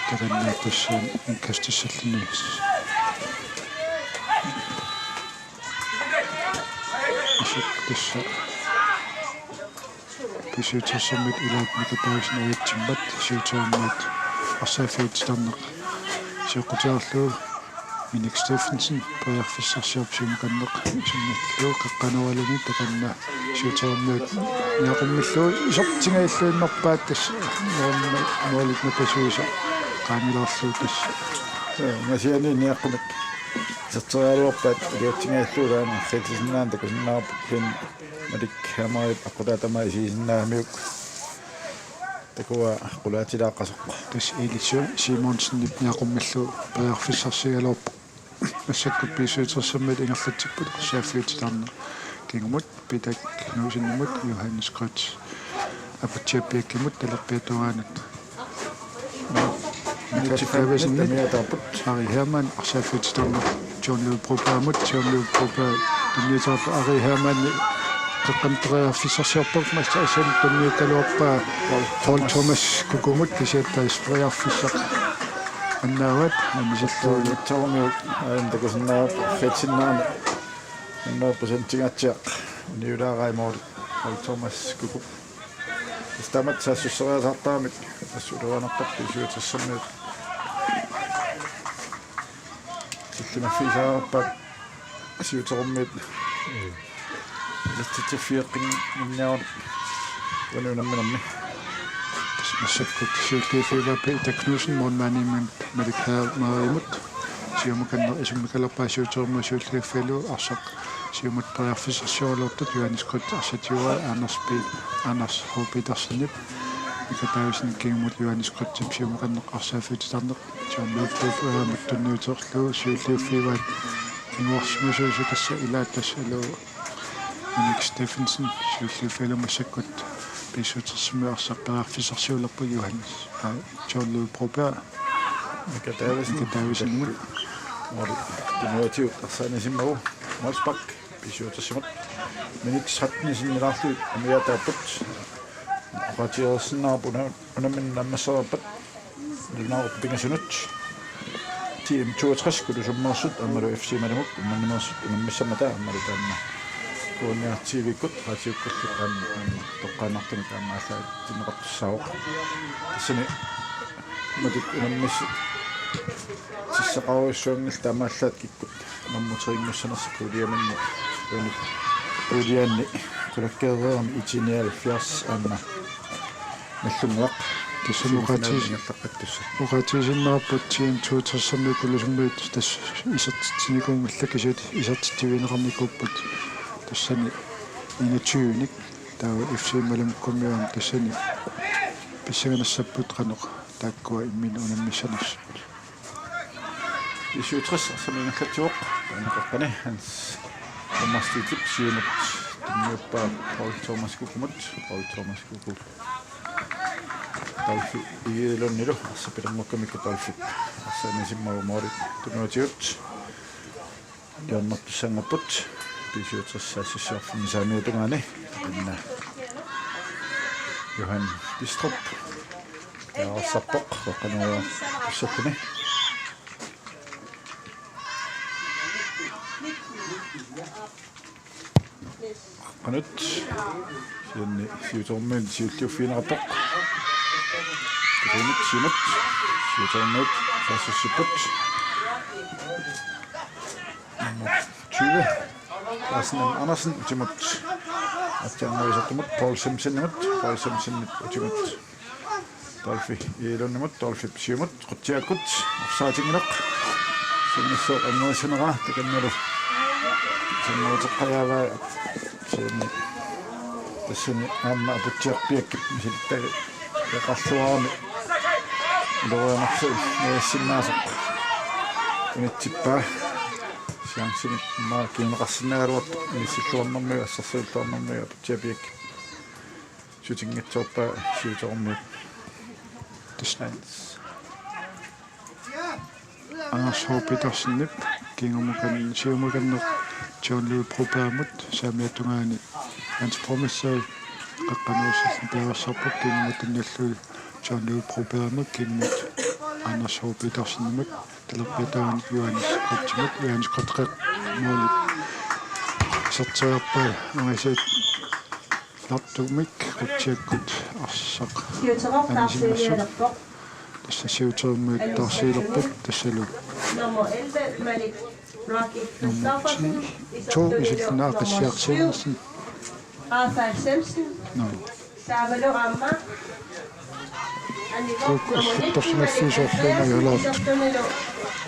takanna tassa indkastissalluni. Isip tassa B syvogtresimiit ilaat Mika Davidsen ajatsimmat siuterummiit arsaaffiutit taanna sioqqutigalugu Minik Steffensen periarfissarsiorpoq siumut qanoq isummallugu qeqqaneralugu takanna siuterummiit niaqummillugu isertitsingajallunnerpaat tassa nuanna-, nuannaarlugu nakasuisa qaangilaarlugu tassa. Ngasiani niaqqumik iserteriaraluarpaat iluatsingajallugu taanna arriitsisinnaaneq takusinnaavarput kisianni Malik Hamarip aqqutaata tamaat isigisinnaagamiuk. Takuat qulaatilaaqqasoq. Tassa Elisio Simonsenip niaqummillugu periarfissarsigaluarpoq. Massakkut B syvogtresimiit ingerlatsipput arsaaffiutit taanna kingumut Peter Knudsenimut Johannes Kreutzip Aputsiaq Bjerkimut talerpiata tungaanut. Mika Davidsenimut. Amiataapput. Ari Hermann arsaaffiutit taanna John Løve Brobergimut, John Løve Broberg tunniuteriarlugu Ari Hermann qeqqanteriarfissarsiorpoq massa assan tunniukkaluarpaa Paul Thomas Kukumut kisianni tassa periarfissaq annaavat anisallugu. Mitsoormiut aajuna takusinnaavarput fetsinnaani hundrede procentigaatsiaq uniulaarami Paul Thomas Kukup. Tassa taamatut saassusseriasaartaramik assuluanerpap B syvogtresimiit. Sillimaffigisaarpaat siuterummiit. Isertitsiffigeqqinnginniaruni uani unamminermi. Tassa massakkut siulliuffigaat Peter Knudsen målmandimut Malik Hamarip siumut qanoq isummikalerpaa siuterummiit siulliuffigalugu arsaq siumut periarfissarsioraluartut Johannes Kreutzip arsaq siuaa Anders P-, Anders H. Petersenip Mika Davidsenip kingumut Johannes Kreutzip siumut qanoq arsaaffiutit taanna John Løvstrup tunniuteriarlugu siulliuffigaat kinguarsimasuusut tassa ilaat tassa alu Minik Steffensen siulliuffigalugu massakkut B syvogtresimiit arsaq periarfissarsioraluarpoq Johannes, aa, John Løve Broberg. Mika Davidsen. Mika Davidsen. Måli. Tunniutigut arsaanisimmagu. Målspark. B syvogtresimut. Minutsit tretten sinnilaarlugit amiataapput. Oqaatigereersinnaavarput una-, unamminermi naammassereerpat. Nalunaarup pingasunut. T M toogtres Kulusummeersut aammalu F C Malimut Uummannamut unammissammata aammalu taanna K N R T V-kkut raatiukkullu aamma, aamma toqqaannartumik aamma aallartinneqartussaavoq. Tassani matut unammissutissaqarujussuanngillat taamaallaat kikkut unammuterinngussinersoq puljeminnut uani puljeani qulakkeereerami I T nioghalvfjerds aamma Nagdlunguaq. Tassami oqaati-, semifinali ingerlaqqittussat. Oqaatigisinnaarput T M toogtressermiut Kulusummiut tassa isertitsinikuunngillat, kisianni isertitsivigineqarnikuupput tassani enogtyvenik. Taava F C Malumkummiut tassani pissanganassapput qanoq taakkua imminnut unammissanersut. B syvogtres arsamik ingerlatsivoq. Taanna qeqqani Hans Thomas Dietip siumut tunniuppaa Paul Thomas Kukumut. Paul Thomas Kuku Dolphy Igiilunnilu arsaq pilerngukkamikkit Dolphyp arsaq anisimmagu måli tunuatigut. Hjørnertussanngorput B syvogtres saassussiorfimmi saamiata tungaani. Taanna Johan Bistrup. Taava arsarpoq, qeqqanut uagussalluni. Qeqqanut. Siunni siutermiut siulliuffigineqarpoq. Siumut, siumut. Siutermiut saassussipput. Nummer tyve. Carsten Andersen, utimut. Atsianguisartumut, Paul Simpsonimut, Paul Simpsonip utimut. Dolphy Igiilunimut, Dolphyp siumut, qutsiakkut, offsideinngilaq. Siunissaq annerussuneraa, takannalu. Siunnerteqqajaavaa, siunni. Tassani aamma Aputsiaq Piakkip misilittagaq eqarluarami. Ilorianarsu, niassinnaasoq. Unitsippaa. Chancimik immaqa kinguneqarsinnaagaluartoq inissilluarnermigut assersuilluarnermigut Aputsiaq Piakkip. Sutinngitsoorpaa siutermiut. Tassa Hans. Anders H. Petersenip kingumukan-, siumukanneq John Louis Brobergimut saamiata tungaani Hans Brommestad qeqqanut uagussalluni piareersarpoq, kingumut tunniullugit John Louis Brobergimut, kingumut Anders H. Petersenimut, talerpiata tungaanut Johannes Kreutzimut, Johannes Kreutzip måli iserteriarpaa angasiit lartumik qutsiakkut arsaq anisimmassuk. Tassa siutermiut taarsiilerput tassalu. Nummer elleve, Malik Rocky Christoffersen. Nummer to, isertuni Aaqissiaq Sivertsen. Rafael Simpson. Nå. Taavalu aamma Kuk allattorsimaffii soorluuna ajulaartut.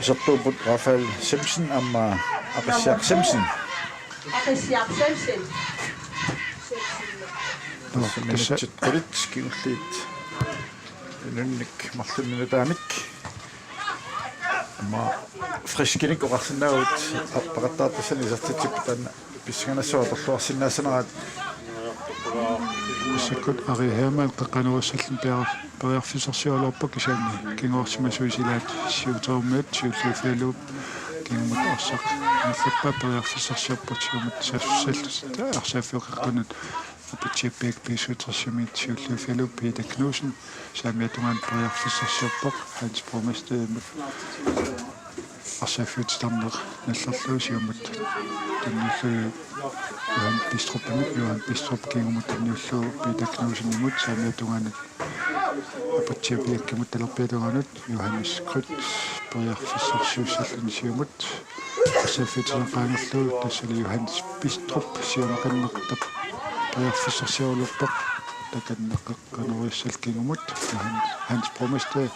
Isertuupput Rafael Simpson aamma Aaqissiaq Simpson. Aaqissiaq Simpson. Nå, tassa minutsit qulit kingulliit inunnik marlunnik nutaamik. Aamma friskinik oqarsinnaavugut, peqattaartassani isertitsipput, taanna pissanganassaaq atorluarsinnaassaneraat. Massakkut Ari Hermann qeqqanut uagussalluni piar-, periarfissarsioraluarpoq, kisianni kinguarsimasuusilaat siutermiut siulliuffigalugu kingumut arsaq ingerlappaa, periarfissarsiorput siumut saassussallutik arsaaffiup qeqqanut. Aputsiaq Piak B syvogtresimiit siulliuffigalugu Peter Knudsen saamiata tungaanut periarfissarsiorpoq, Hans Brommestadimut arsaaffiup titarneq nallerlugu siumut tunniullugu Johan Bistrupimut, Johan Bistrup kingumut tunniullugu Peter Knudsenimut saamiata tungaanut Aputsiaq Piakkimut talerpiata tungaanut Johannes Kreutzip periarfissarsiussalluni siumut. Assaffitsinaqaangerlugu tassalu Johannes Bistrup siumukanneq periarfissarsioraluarpoq, takanna qeqqanut uagussalluni kingumut. Johan-, Hans Brommestad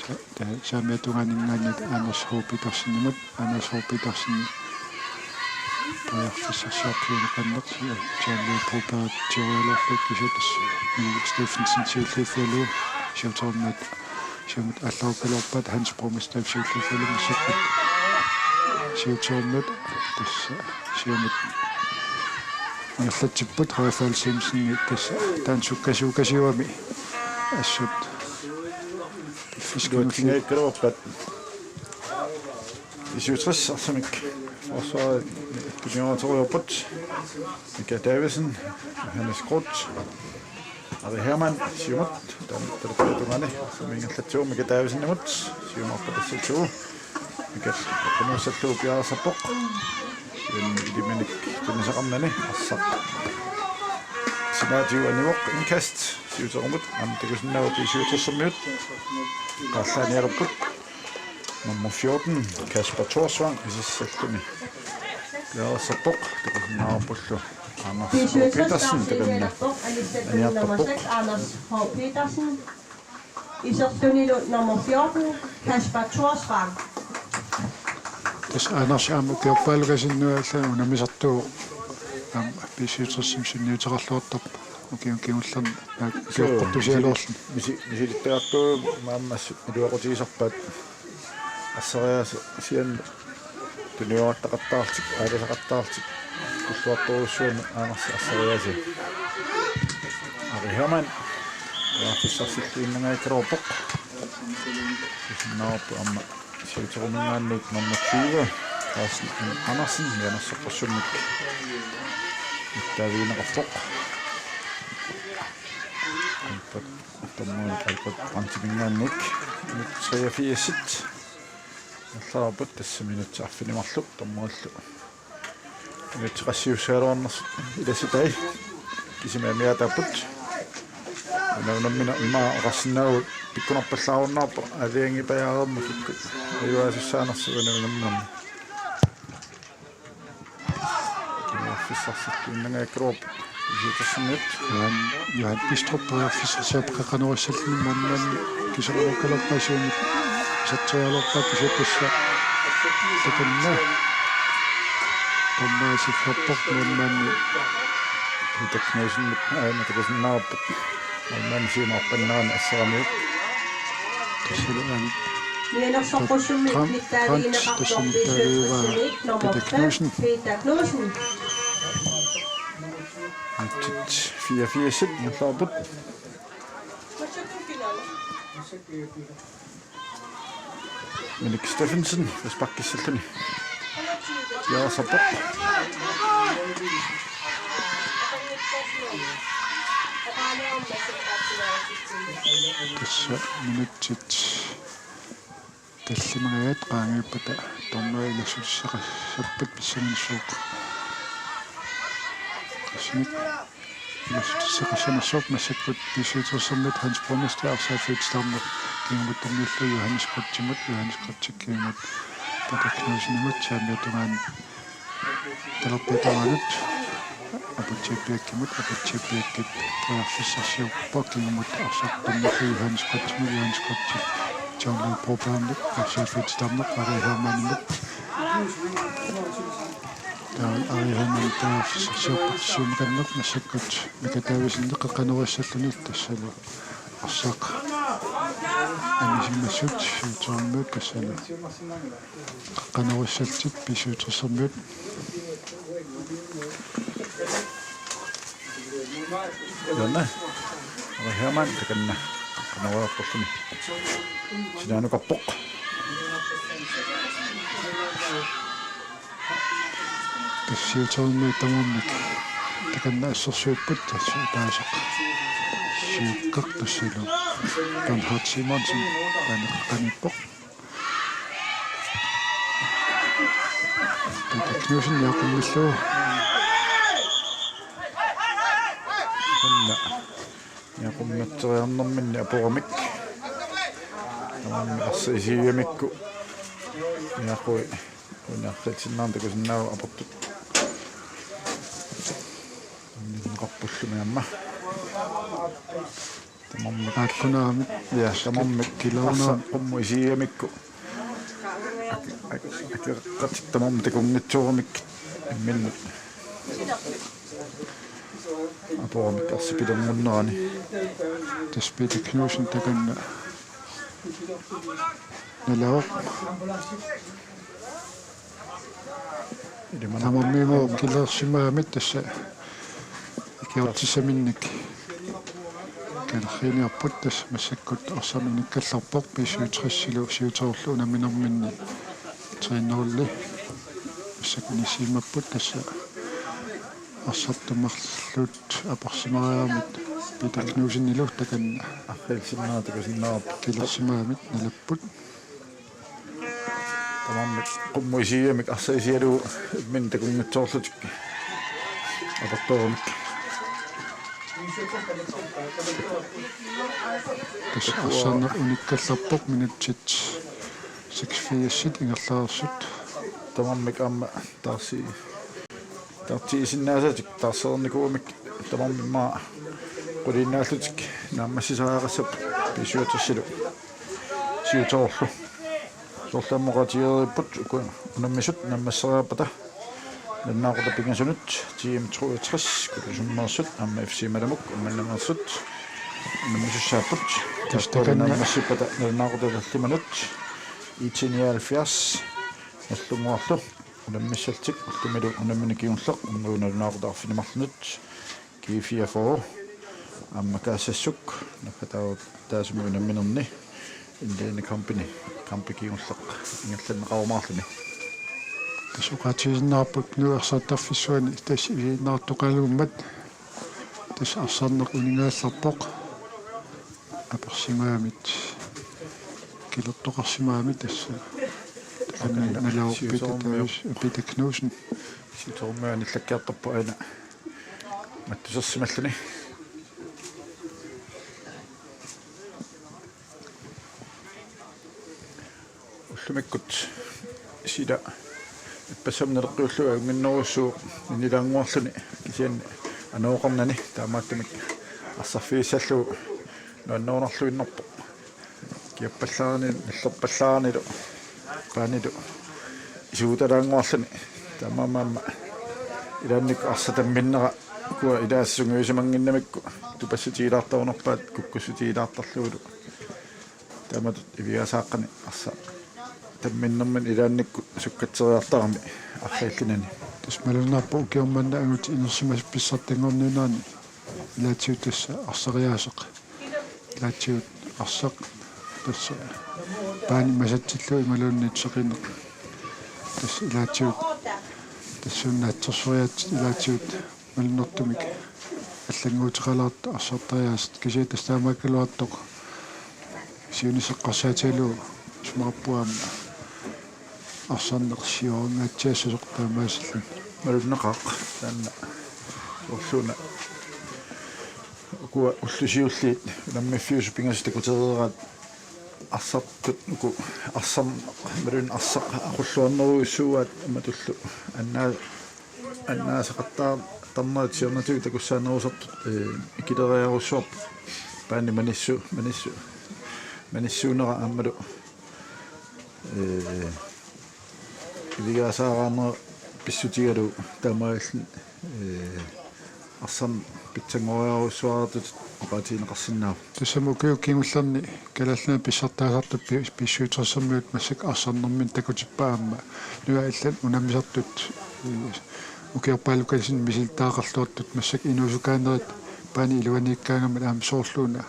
sa-, ta-, saamiata tungaaninngaanniit Anders H. Petersenimut, Anders H. Petersen periarfissarsiorpoq siumukanneq, John Louis Broberg tigorialuarlugu, kisianni tassa Henrik Steffensen siulliuffigalugu siutermiut siumut aallarukkaluarpaat, Hans Brommestad siulliuffigalugu massakkut siutermiut tassa siumut ingerlatsipput, Rafael Simpson tassa taanna sukkasuukasiugami assut piffissaq kingulliit. Iluatsinngikkaluarpat B syvogtres arsamik forsvarimi tunniuteriarput. Mika Davidsen, Johannes Groth, Ari Hermann siumut, taanna talerpiata tungaani arsamik ingerlatsivoq Mika Davidsenimut, siumoorpoq tassalu. Mika qeqqanut uagussalluni piareersarpoq. Siumut iliminnik tunisaqarnani arsaq sinaatigut anivoq, indkast siutermiut aamma takusinnaapput B syvogtressermiut. Qaallaanialerput. Nummer fjorten, Kasper Thorsvang, misissallugu piareersarpoq, takusinnaavarpullu Anders H. Petersen, takanna aniartarpoq. Anders H. Petersen. Isertunilu nummer fjorten, Kasper Thorsvang. Tassa Anders aamma ukiorpaalukasinnuallu unammisartuuvoq aamma B syvogtres-imi sunniuteqarluartarpoq ukiuni kingullerni ukiorpassuarni. Misi-, misilittagaqartuuvoq maammassut iluaqutigisarpaat. Assariaaseq sian tuniorattaqattaarlutik, aalisaqattaarlutik, tulluartorujussuarmik Anders Assariaasiaq. Ari Hermann, periarfissarsilluinnangajakkaluarpoq. Kisianni aamma siuteruminngaanniit nummer tyve, Carsten M. Andersen, mianersoqqussummik mittaavigineqarpoq. Dommeri Albert Brandtiminngaanniit minut treogfirs. Allaarput tassa minutsit arfineq-marluk dommerillu. Minutsit qassiussagaluarnersut ilassitai. Kisimi amigaataapput. Una unammineq immaqa oqarsinnaavugut pikkunarpallaarunnaarpoq aalajangiipajaareermat kikkut ajugaasussaanersut una unamminermi. Periarfissarsilluinnangajakkaluarpoq. Johan, Johan Bistrup periarfissarsiorpoq qeqqanoorissalluni, målmandi kiserluukkaluarpaa siumut iserterialuarpaa, kisianni tassa takanna dommeri siffappoq målmandi. Peter Knudsen aana takusinnaavarput målmandi siumut arpannerani asseramiuk. Tassalu aana Mianersoqqussummik Trump, mittaavigineqarpoq Trump, B syvogtres-imit nummer Peter Knudsen. Peter Knudsen. Minutsit fireogfirs ingerlapput. Minik Steffensen, frisparkissalluni. Piareersarpoq. Tassa minutsit tallimangajaat qaangiuppata dommeri ilassutisseqassappat pissanganassuuq. Tassami ilassutisseqassanersoq massakkut B syvogtres-ermiut Hans Borgmester arsaaffiup titarneq kingumut tunniullugu Johannes Kretschimut, Johannes Kretschip kingumut Peter Knudsenimut, saamiata tungaanut talerpiata tungaanut Aputsiaq Piakkimut, Aputsiaq Piakkip periarfissarsiorpoq kingumut arsaq tunniullugu Johannes Kretschimut, Johannes Kretschip John Lee Brobergimut, arsaaffiup titarneq Ari Hermannimut. Taava Ari Hermann periarfissarsiorpoq siumut massakkut Mika Davidsenip qeqqanoorissalluni, tassalu arsaq anisimassuk siutereermiuk tassalu qeqqanoorissallutik B syvogtres-ermiut. Jonna. Ari Hermann takanna qeqqanooreerpoq. Sinaanukarpoq. Tassa siutereermiut tamarmik takanna assersuipput, tassa ataaseq siukkaq tassalu Bernhard Simonsen taanna qeqqaniippoq. Peter Knudsen niaqummillugu. Taanna niaqummatseriarnerminni apuramik. Tamarmik arsaq isigigamikku niaqui Uniarsilsinnaarnaq takusinnaavoq aportut. Unninneqarpullumi aamma. Tamarmik. Aakkunaamik. Ja, tamarmik. Kilauna. Arsaq qummut isigigamikku. Ak-, ak-, akeqatik tamarmik takunngitsooramikkit imminnut. Apuramik arsaq pilernerani. Tassa Peter Knudsen takanna nalaaq. Tamarmimut kilersimagamik tassa ikiortissaminnik kalerriiniarput, tassa massakkut arsaq unikkallarpoq B syvogtres-ilu siutereerlu unamminerminni tre nul. Massakkut inissisimapput, tassa arsartut marluk aporsimariaramik Peter Knudsenilu takanna. Arriilsinnaavoq takusinnaavarput. Kilersimagamik nalapput. Tamarmik qummut isigigamik arsaq isigalugu imminnut takunngitsoorlutik aportuugamik. Tassa arsarneq unikkallarpoq, minutsit seksogfirsit ingerlareersut. Tamarmik aamma taarsi-, taarsiisinnaasatik taarsereernikuugamik tamarmik immaqa quliinnaallutik Naammassisariaqassapput B syvogtresilu siuterullu. Soorlu aamma oqaatigereerparput uku unammisut naammassisariaqarpata nalunaaqutaq pingasunut T M treogtres Kulusummeersut aamma F C Malamuk Uummannangeersut unammisussaapput. Tassa takanna naammassippata nalunaaqutaq tallimanut I T nioghalvfjerds Nagdlunguarlu unammissallutik ullumilu unammineq kingulleq unnugu nalunaaqutaq arfineq-marlunut G fireogfyrre aamma Kaassassuk naggataavoq taassuma unamminerni Indian Company kampi kingulleq ingerlanneqarumaarluni. Tassa oqaatigisinnaarput Nuuk arsartarfissuani tassa isiginnaartoqalermat tassa arsarneq uninngagallarpoq apersimagamik kilertoqarsimagamik tassa. Takanna nalaorpit Siuterummiu- taavus Peter Knudsen. Siuterummiu anillakkiartorpoq aana mattusersimalluni. Ullumikkut sila ippassaq naleqqiullugu ajunnginnerujussuuvoq innilaannguarluni kisianni anooqarnani taamaattumik arsarfigissallugu nuannerunarluinnarpoq. Kiappallaarani nallerpallaaranilu paanilu isuutalaannguarluni taamaammat aamma ilaannikkut arsaq tamminnera ukua ilaasa sungiusimannginnamikku tupassutigilaartarunarpaat kukkussutigilaartarlugulu. Taamatut ivigaasaaqqani arsaq tamminnermini ilaannikkut sukkatseriartarami arriillinani. Tassa malunnarpoq ukioq manna angutit inersimasut pissartanngorniunnerani ilaatigut tassa arsariaaseq. Ilaatigut arsaq tassa paani masatsillugu imaluunniit seqineq. Tassa ilaatigut tassuuna naatsorsoriaatsit ilaatigut malunnartumik allannguuteqalaartut arsartariaaseq kisianni tassa taamaakkaluartoq siunissaq eqqarsaatigalugu isumaqarpunga aamma arsarneq siorangaatsiassasoq taamaasilluni. Malunnaqaaq taanna ulluuna ukua ullut siulliit unammiffiusut pingasut takutereeraat arsartut uku arsarneq imaluunniit arsaq aqulluarnerujussuugaat imatullu annaa annaasaqattaartarnerit siornatigut takussaanerusartut, ee, ikileriarujussuarput paani manissu-, manissu-, manissuunera aammalu, ee, ivigaasaaraanera pissutigalugu taamaalilluni, ee, arsaq pitsanngoriarujussuartut oqaatigineqarsinnaavoq. Tassami ukiuni kingullerni Kalaallit Nunaanni pissartaasartut pi-, B syvogtresimiut massakkut arsarnermini takutippaat aamma. Nunat allat unammisartut, ee, ukiorpaalukasinni misilittagaqarluartut massakkut inuusukaanerit paani iluaniikkaangamik aamma soorluuna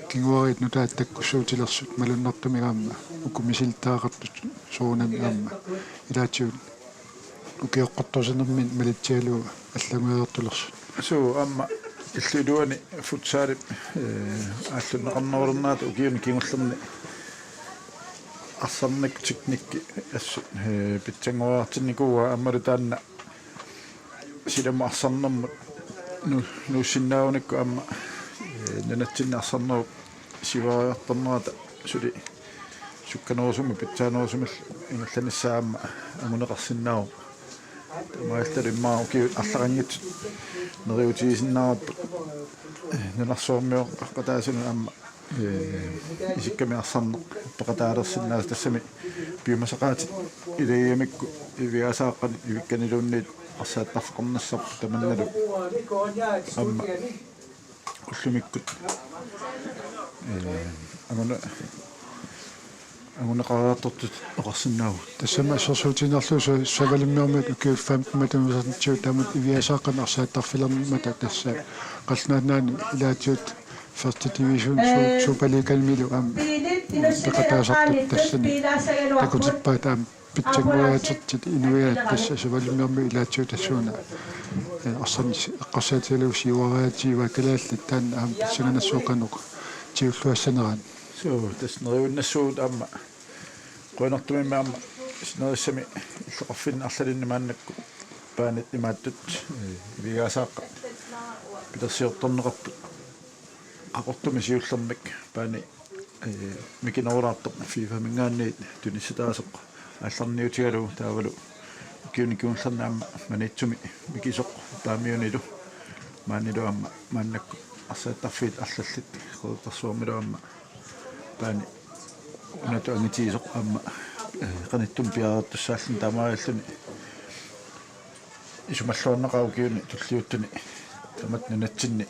kinguariit nutaat takkussuutilersut malunnartumik aamma uku misilittagaqartut soorunami aamma ilaatigut ukioqqortusinermini malitsigalugu allanngoriartulersut. Suu aamma illup iluani futsalip, ee, aallunneqarnerulernerata ukiuni kingullerni arsarnerup teknikki assut, ee, pitsanngoriartinnikuuaa aammalu taanna silamut arsarnermut nu-, nuussinnaagunikku aamma, ee, nunatsinni arsarnerup siuariartornerata suli sukkanerusumik pitsaanerusumillu ingerlanissaa aamma anguneqarsinnaavoq. Taamaalilluni immaqa ukiut arlaqanngitsut neriuutigisinnaavarput nunarsuarmioqaqataasunut aamma, ee, isikkamik arsarneq peqataalersinnaasoq tassami piumasaqaatit ilagigamikku ivigaasaaqqani ivikkaniluunniit arsaattarfeqarnissarput tamannalu aamma ullumikkut, ee, anguna-, anguneqariartortut oqarsinnaavugut. Tassami assersuutigiinnarlugu sa-, Savalimmiormiut ukiut femten matumisannitsigut taamatut ivigaasaaqqani arsaattarfilermata tassa Qallunaat Nunaanni ilaatigut første division su-, Superliganimilu aamma peqataasartut tassani takutippaat aamma pitsanngoriaasertut inuiaat tassa Savalimmiormiut ilaatigut tassuuna, ee, arsarneq eqqarsaatigalugu siuariaatigivaa kalaallit taanna aamma pissanganassuuq qanoq tigulluassanerani. Suu, tassa neriuinnassuugut aamma qujanartumimmi aamma sinerissami illoqarfinni arlalinni maannakkut paanit imaattut, ee, ivigaasaaqqat pilersiortorneqarput Qaqortumi siullermik paani, ee, mikinerulaartoq FIFA-minngaanniit tunissitaasoq aallarniutigalugu taavalu ukiuni kingullerni aamma Maniitsumi mikisoq Paamiunilu maanilu aamma maannakkut Eqqarsaattarfiit arlallit Qeqertarsuarmilu aamma paani unatut angitigisoq aamma, eh, qanittumi piareertussaalluni taamaalilluni isumalluarnaqaaq ukiuni tulliuttuni tamatta nunatsinni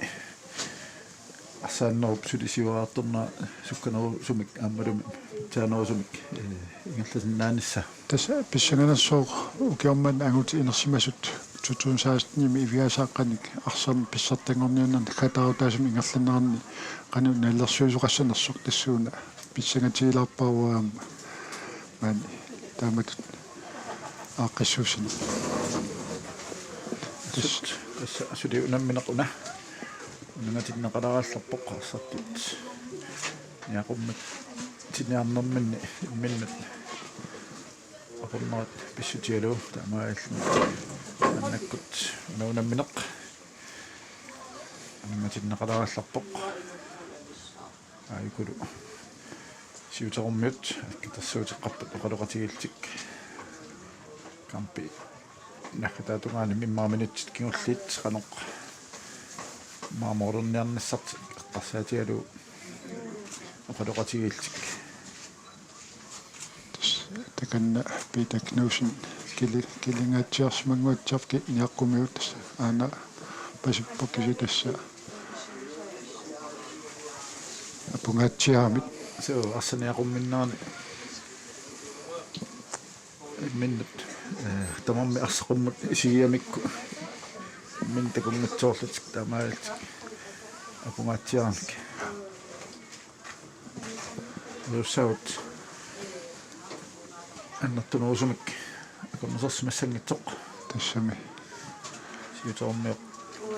arsaannerup suli siuariartornera sukkanerusumik aammalumi pitsaanerusumik, eh, ingerlasinnaanissaq. Tassa pissanganassaaq ukioq manna angutit inersimasut to tusind seksten-imi ivigaasaaqqanik arsarneq pissartanngorniunneq naggataarutaasumik ingerlanneranni qanoq nalilersuisoqassanersoq tassuuna pissangatigilaarpara uanga aamma maani taamatut aaqqissuussineq. Tassa, tassa suli unammineq una. Unangatinneqalaallarpoq arsartut. Niaqummatsiniarnerminni imminnut aqunnerat pissutigalugu taamaalilluni maannakkut una unammineq unangatinneqalaallarpoq. Aajukulu siuterummiut akkatersuuteqqapput oqaloqatigiillutik. Kampi naggataatungaani immaqa minutsit kingulliit qanoq immaqa målerniarnissartik eqqarsaatigalugu oqaloqatigiillutik. Tassa takanna Peter Knudsen kili-, kilingaatsiarsimannguatsiarpoq niaqqumigut, tassa aana pasippoq kisianni tassa apungaatsiaramik. Suu, arsaq niaqumminnerani imminnut, eh, tamarmik arsaq qummut isigigamikku imminnut takunngitsoorlutik taamaalillutik apungaatsiaramik. Uagut annertunerusumik akornusersimassanngitsoq. Tassami. Siuterummiut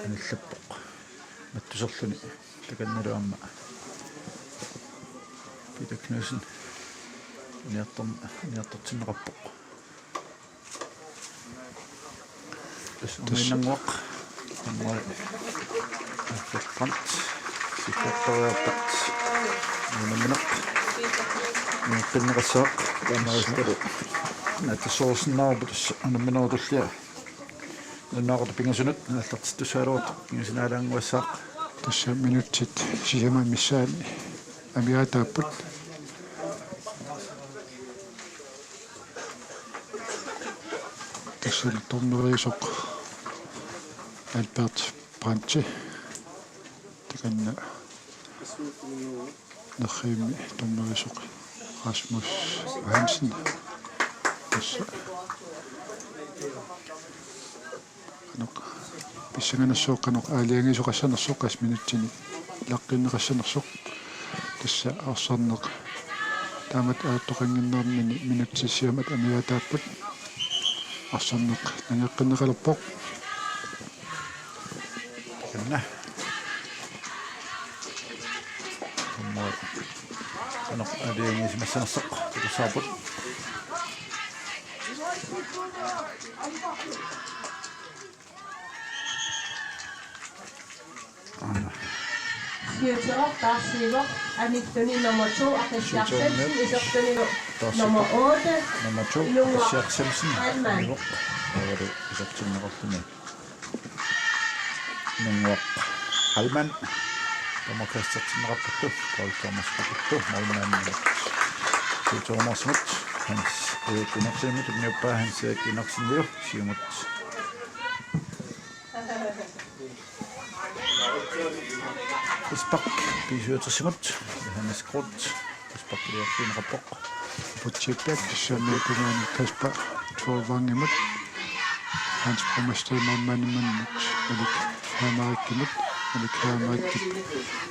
anillappoq. Mattuserluni takannalu aamma Peter Knudsen niartor-, niartortinneqarpoq. Tassa Umiinnannguaq. Umiinnannguaq. Alfred Brandt. Sikkertoriarpat. Umiinnannguaq. Umiinnannguaq. Taamaalilluni. Naatsorsuusinnaavarput tassa unamminerup tullia. Unnaaqutaq pingasunut, naallartittussaagaluartoq, pingasunaalaannguassaaq. Tassa minutsit sisamat missaanni amigaataapput. Tassa dommeriusoq Albert Brandti. Takanna nerrivimmi dommeriusoq Rasmus Hansen. Tassa qanoq pissanganassaaq qanoq aalajangiisoqassanersoq qassit minutsinik ilaqqiinneqassanersoq. Tassa arsarneq taamatut aattoqannginnermini minutsit sisamat amigaataapput. Arsarneq nangeqqinneqalerpoq. Takanna. Aamma qanoq aalajangiisimassanersoq takussavarput. Siuteroq taarsiivoq, anilluni nummer to, Aqqissiaq Siutermiut. Siemsen, isertunilu taarsivoq. Nummer otte, nummer to, Inunnguaq Aqqissiaq Siemsen. Heilmann. Inunnguaq. Aavalu isertinneqarluni. Inunnguaq Heilmann. Dommerkassertinneqarpullu. Paul Thomas Kapittu. Målmandimut. Siuterumaarsumut. Hans Erik Inersenimut. Unniuppaa Hans Erik Inersenilu. Siumut. Ispak B syvogtresimut, Johannes Groth, Ispak iliorfigineqarpoq. Aputsiaat Bech, saamiata tungaanut Kasper Thorvangimut, Hans Brommestad målmandimut, Malik Hermarikimut, Malik Hermarikip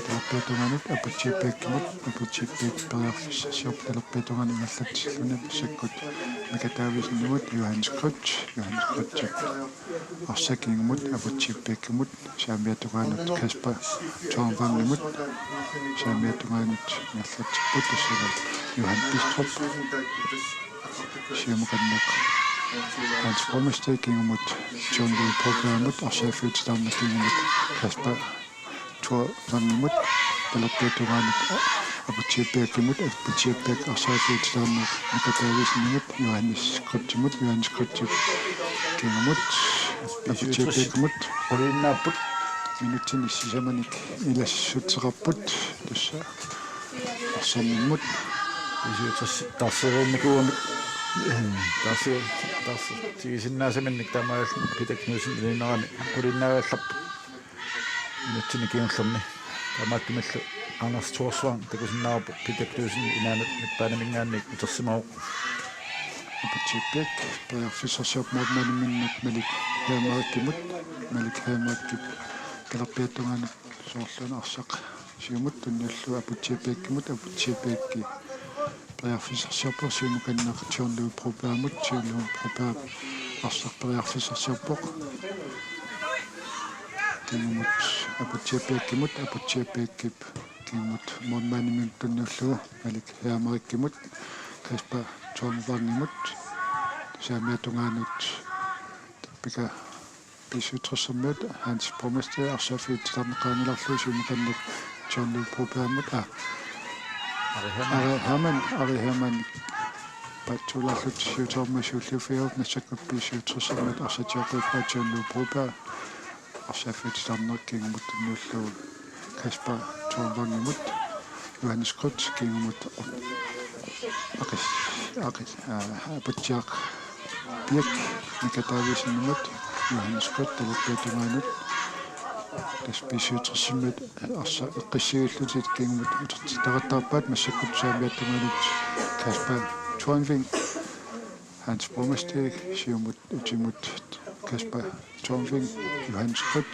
talerpiata tungaanut Aputsiaat Bechimut, Aputsiaat Bech periarfissarsiorpoq talerpiata tungaanut ingerlatsilluni, massakkut Mika Davidsenimut, Johannes Groth, Johannes Grothip arsaq kingumut, Aputsiaat Bechimut, saamiata tungaanut Kasper Thorvangimut, saamiata tungaanut ingerlatsipput tassalu Johan Bistrup, siumut qanoq Hans Brommestad kingumut, John Lee Poggaamut, arsaq fyrre-taarneq kingumut, Kasper Thorvangimut, talerpiata tungaanut Aputsiaat Bechimut, Aputsiaat Bech arsaq fyrre-taarneq Mika Davidsenimut, Johannes Grothimut, Johannes Grothip kingumut, Aputsiaat Bechimut. Quliinnaapput. Minutsini sisamanik ilassutseqarput tassa arsarnermut. Isiutas taarsiinnikuugamik, taarsi-, taarsi-, tigisinnaasaminnik taamaalilluni Peter Knudsen ilinerani qulinnaagallarput. Minutsini kingullerni. Taamaattumillu Anders Thorsvang takusinnaavarput Peter Knudsen inaanut midtbaneminngaanniit utersimavoq. Aputsiaq Bech periarfissarsiorpoq målmandiminnut Malik Hermarikimut. Malik Hermarikip talerpiata tungaanut soorluuna arsaq siumut tunniullugu Aputsiaq Bechimut, Aputsiaq Bech periarfissarsiorpoq siumukanneq John Lou Brobergimut, John Lou Broberg arsaq periarfissarsiorpoq. Kingumut Aputsiaq Bechimut, Aputsiaq Bechip kingumut målmandiminnut tunniullugu Malik Hermarikimut, Kasper Thornvangimut, saamiata tungaanut tappika B syvogtresimiut Hans Borgmester arsaaffiup titarneq qaangilaarlugu siumukanneq John Lou Brobergimut, aa, Ari Hermann. Ari Hermann, Ari Hermann. Paatsuulaarlutik siutermi siulliuffigalugu massakkut B syvogtresimiut arsaq tioqqippaa John Lou Broberg arsaaffiup titarneq kingumut tunniullugu Kasper Thornvangimut, Johannes Grøt kingumut aqis-, aqis-, aa, Aputsiaq Bech Mika Davidsenimut, Johannes Grøt talerpiata tungaanut. Tassa B syvogtresimiut arsaq eqqissigalugit kingumut utertitaqattaarpaat massakkut saamiata tungaanut Kasper Thornvang, Hans Borgmester siumut utimut Kasper Thornvang, Johannes Grøt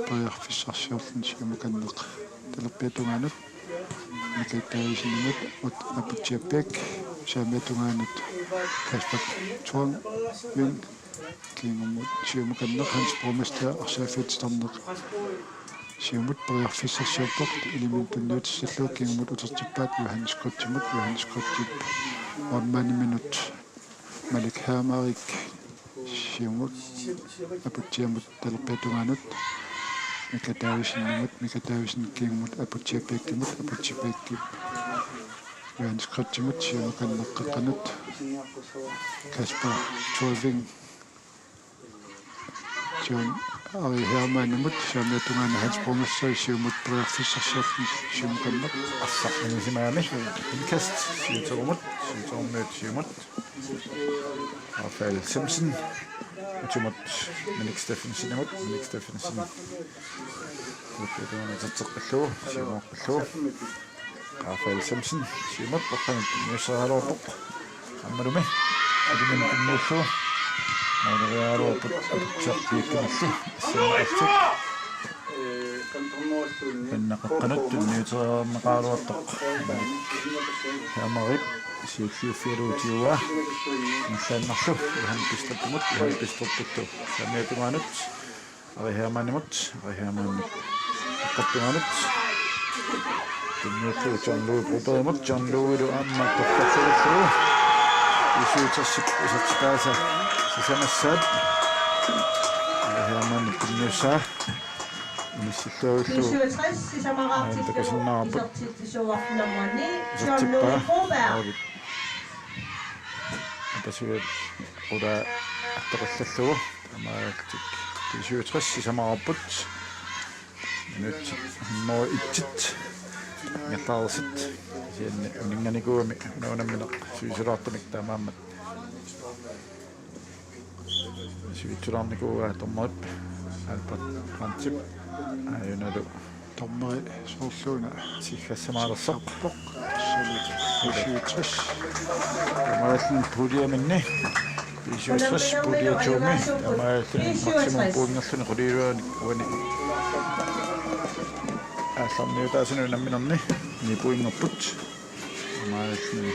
periarfissarsiorluni siumukanneq talerpiata tungaanut, Mika Davidsenimut, ut-, Aputsiaq Bech saamiata tungaanut Kasper Thornvang kingumut siumukanneq Hans Borgmester arsaaffiup titarneq siumut periarfissarsiorpoq, iliminut tunniutissallugu kingumut utertippaat Johannes Grøtimut, Johannes Grøtip målmandiminnut Malik Hermarik siumut Aputsiamut talerpiata tungaanut, Mika Davidsenimut, Mika Davidsen kingumut Aputsiaq Bechimut, Aputsiaq Bechip Johannes Grøtimut siumukanneq qeqqanut Kasper Thornvang John Ari Hermannimut, saamiata tungaanut Hans Borgmester siumut periarfissarsiorluni siumukanneq. Arsaq anisimagami. Indkast siuterumut, siuterummiut siumut. Rafael Simpson utimut Minik Steffensenimut, Minik Steffensen. Utimut uterteqqillugu, siumooqqillugu. Rafael Simpson siumut, qeqqanut tunniussagaluarpoq. Aammalumi iliminut tunniullugu måleriaraluarput Aputsiaq Bechimilli. Assigiinngitsorsuit pinnaqqeqqanut tunniuteriarneqaraluartoq Malik Hermarip siulliuffigalugu tiguaa. Ingerlaannarlu Johan Bistrupimut, Johan Bistrupillu saamiata tungaanut Ari Hermannimut, Ari Hermannip qeqqata tungaanut tunniullugu John Louis Brobergimut, John Louisilu aamma torrallugillugu B syvogtresip isertitaasa sisamassaat. Ari Hermannip tunniussaa inissilluavillugu. B syvogtres sisamaqartillugu, aamma takusinnaavarput isertitsisuuarput nummer ni, John Louis Broberg. Apasuit qulaa attoqillallugu. Taamaalillutik B syvogtres sisamaqarput. Minutsit hundrede og et. Ingerlareersut. Kisianni uninnganikuugami una unammineq sivisulaartumik taamaammat. Sivisulaarnikuuaa dommerip Albert Brandtip. Aajunalu dommeri soorluuna tiggassamaalersoq. Suli B syvogtres. Taamaalilluni puljeminni B syvogtres pulje to-mi. Taamaalilluni maksimum pointerluni quliuaani uani aallarniutaasunut unamminerni ni pointerput. Taamaalilluni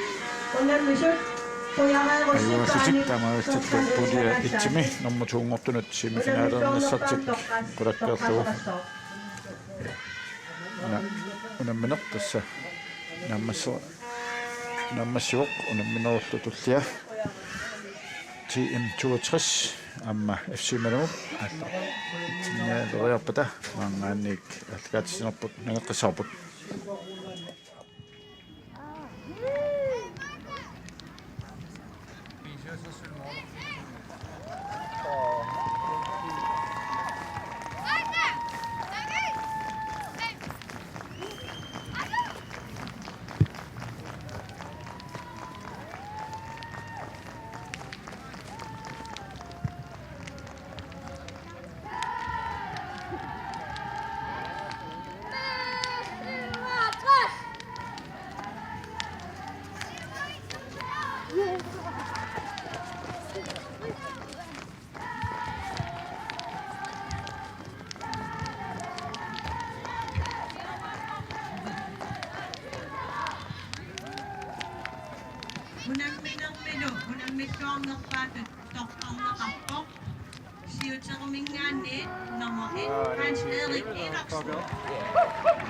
ajugaassutik taamaalillutik pulje et-imi nummer to-nngortunut semifinalernissartik qulakkeerlugu. Una-, unammineq tassa naammassi-, naammassivoq unamminerullu tullia. T M toogtres aamma F C Malmø. Alla. Sinnialeriarpata maanngaanniit aallakaatitsinerput nangeqqissaarput. Immikkoornerpaatut toqqarneqarpoq. Siuteruminngaanniit nummer et, Hans Erik Iversen.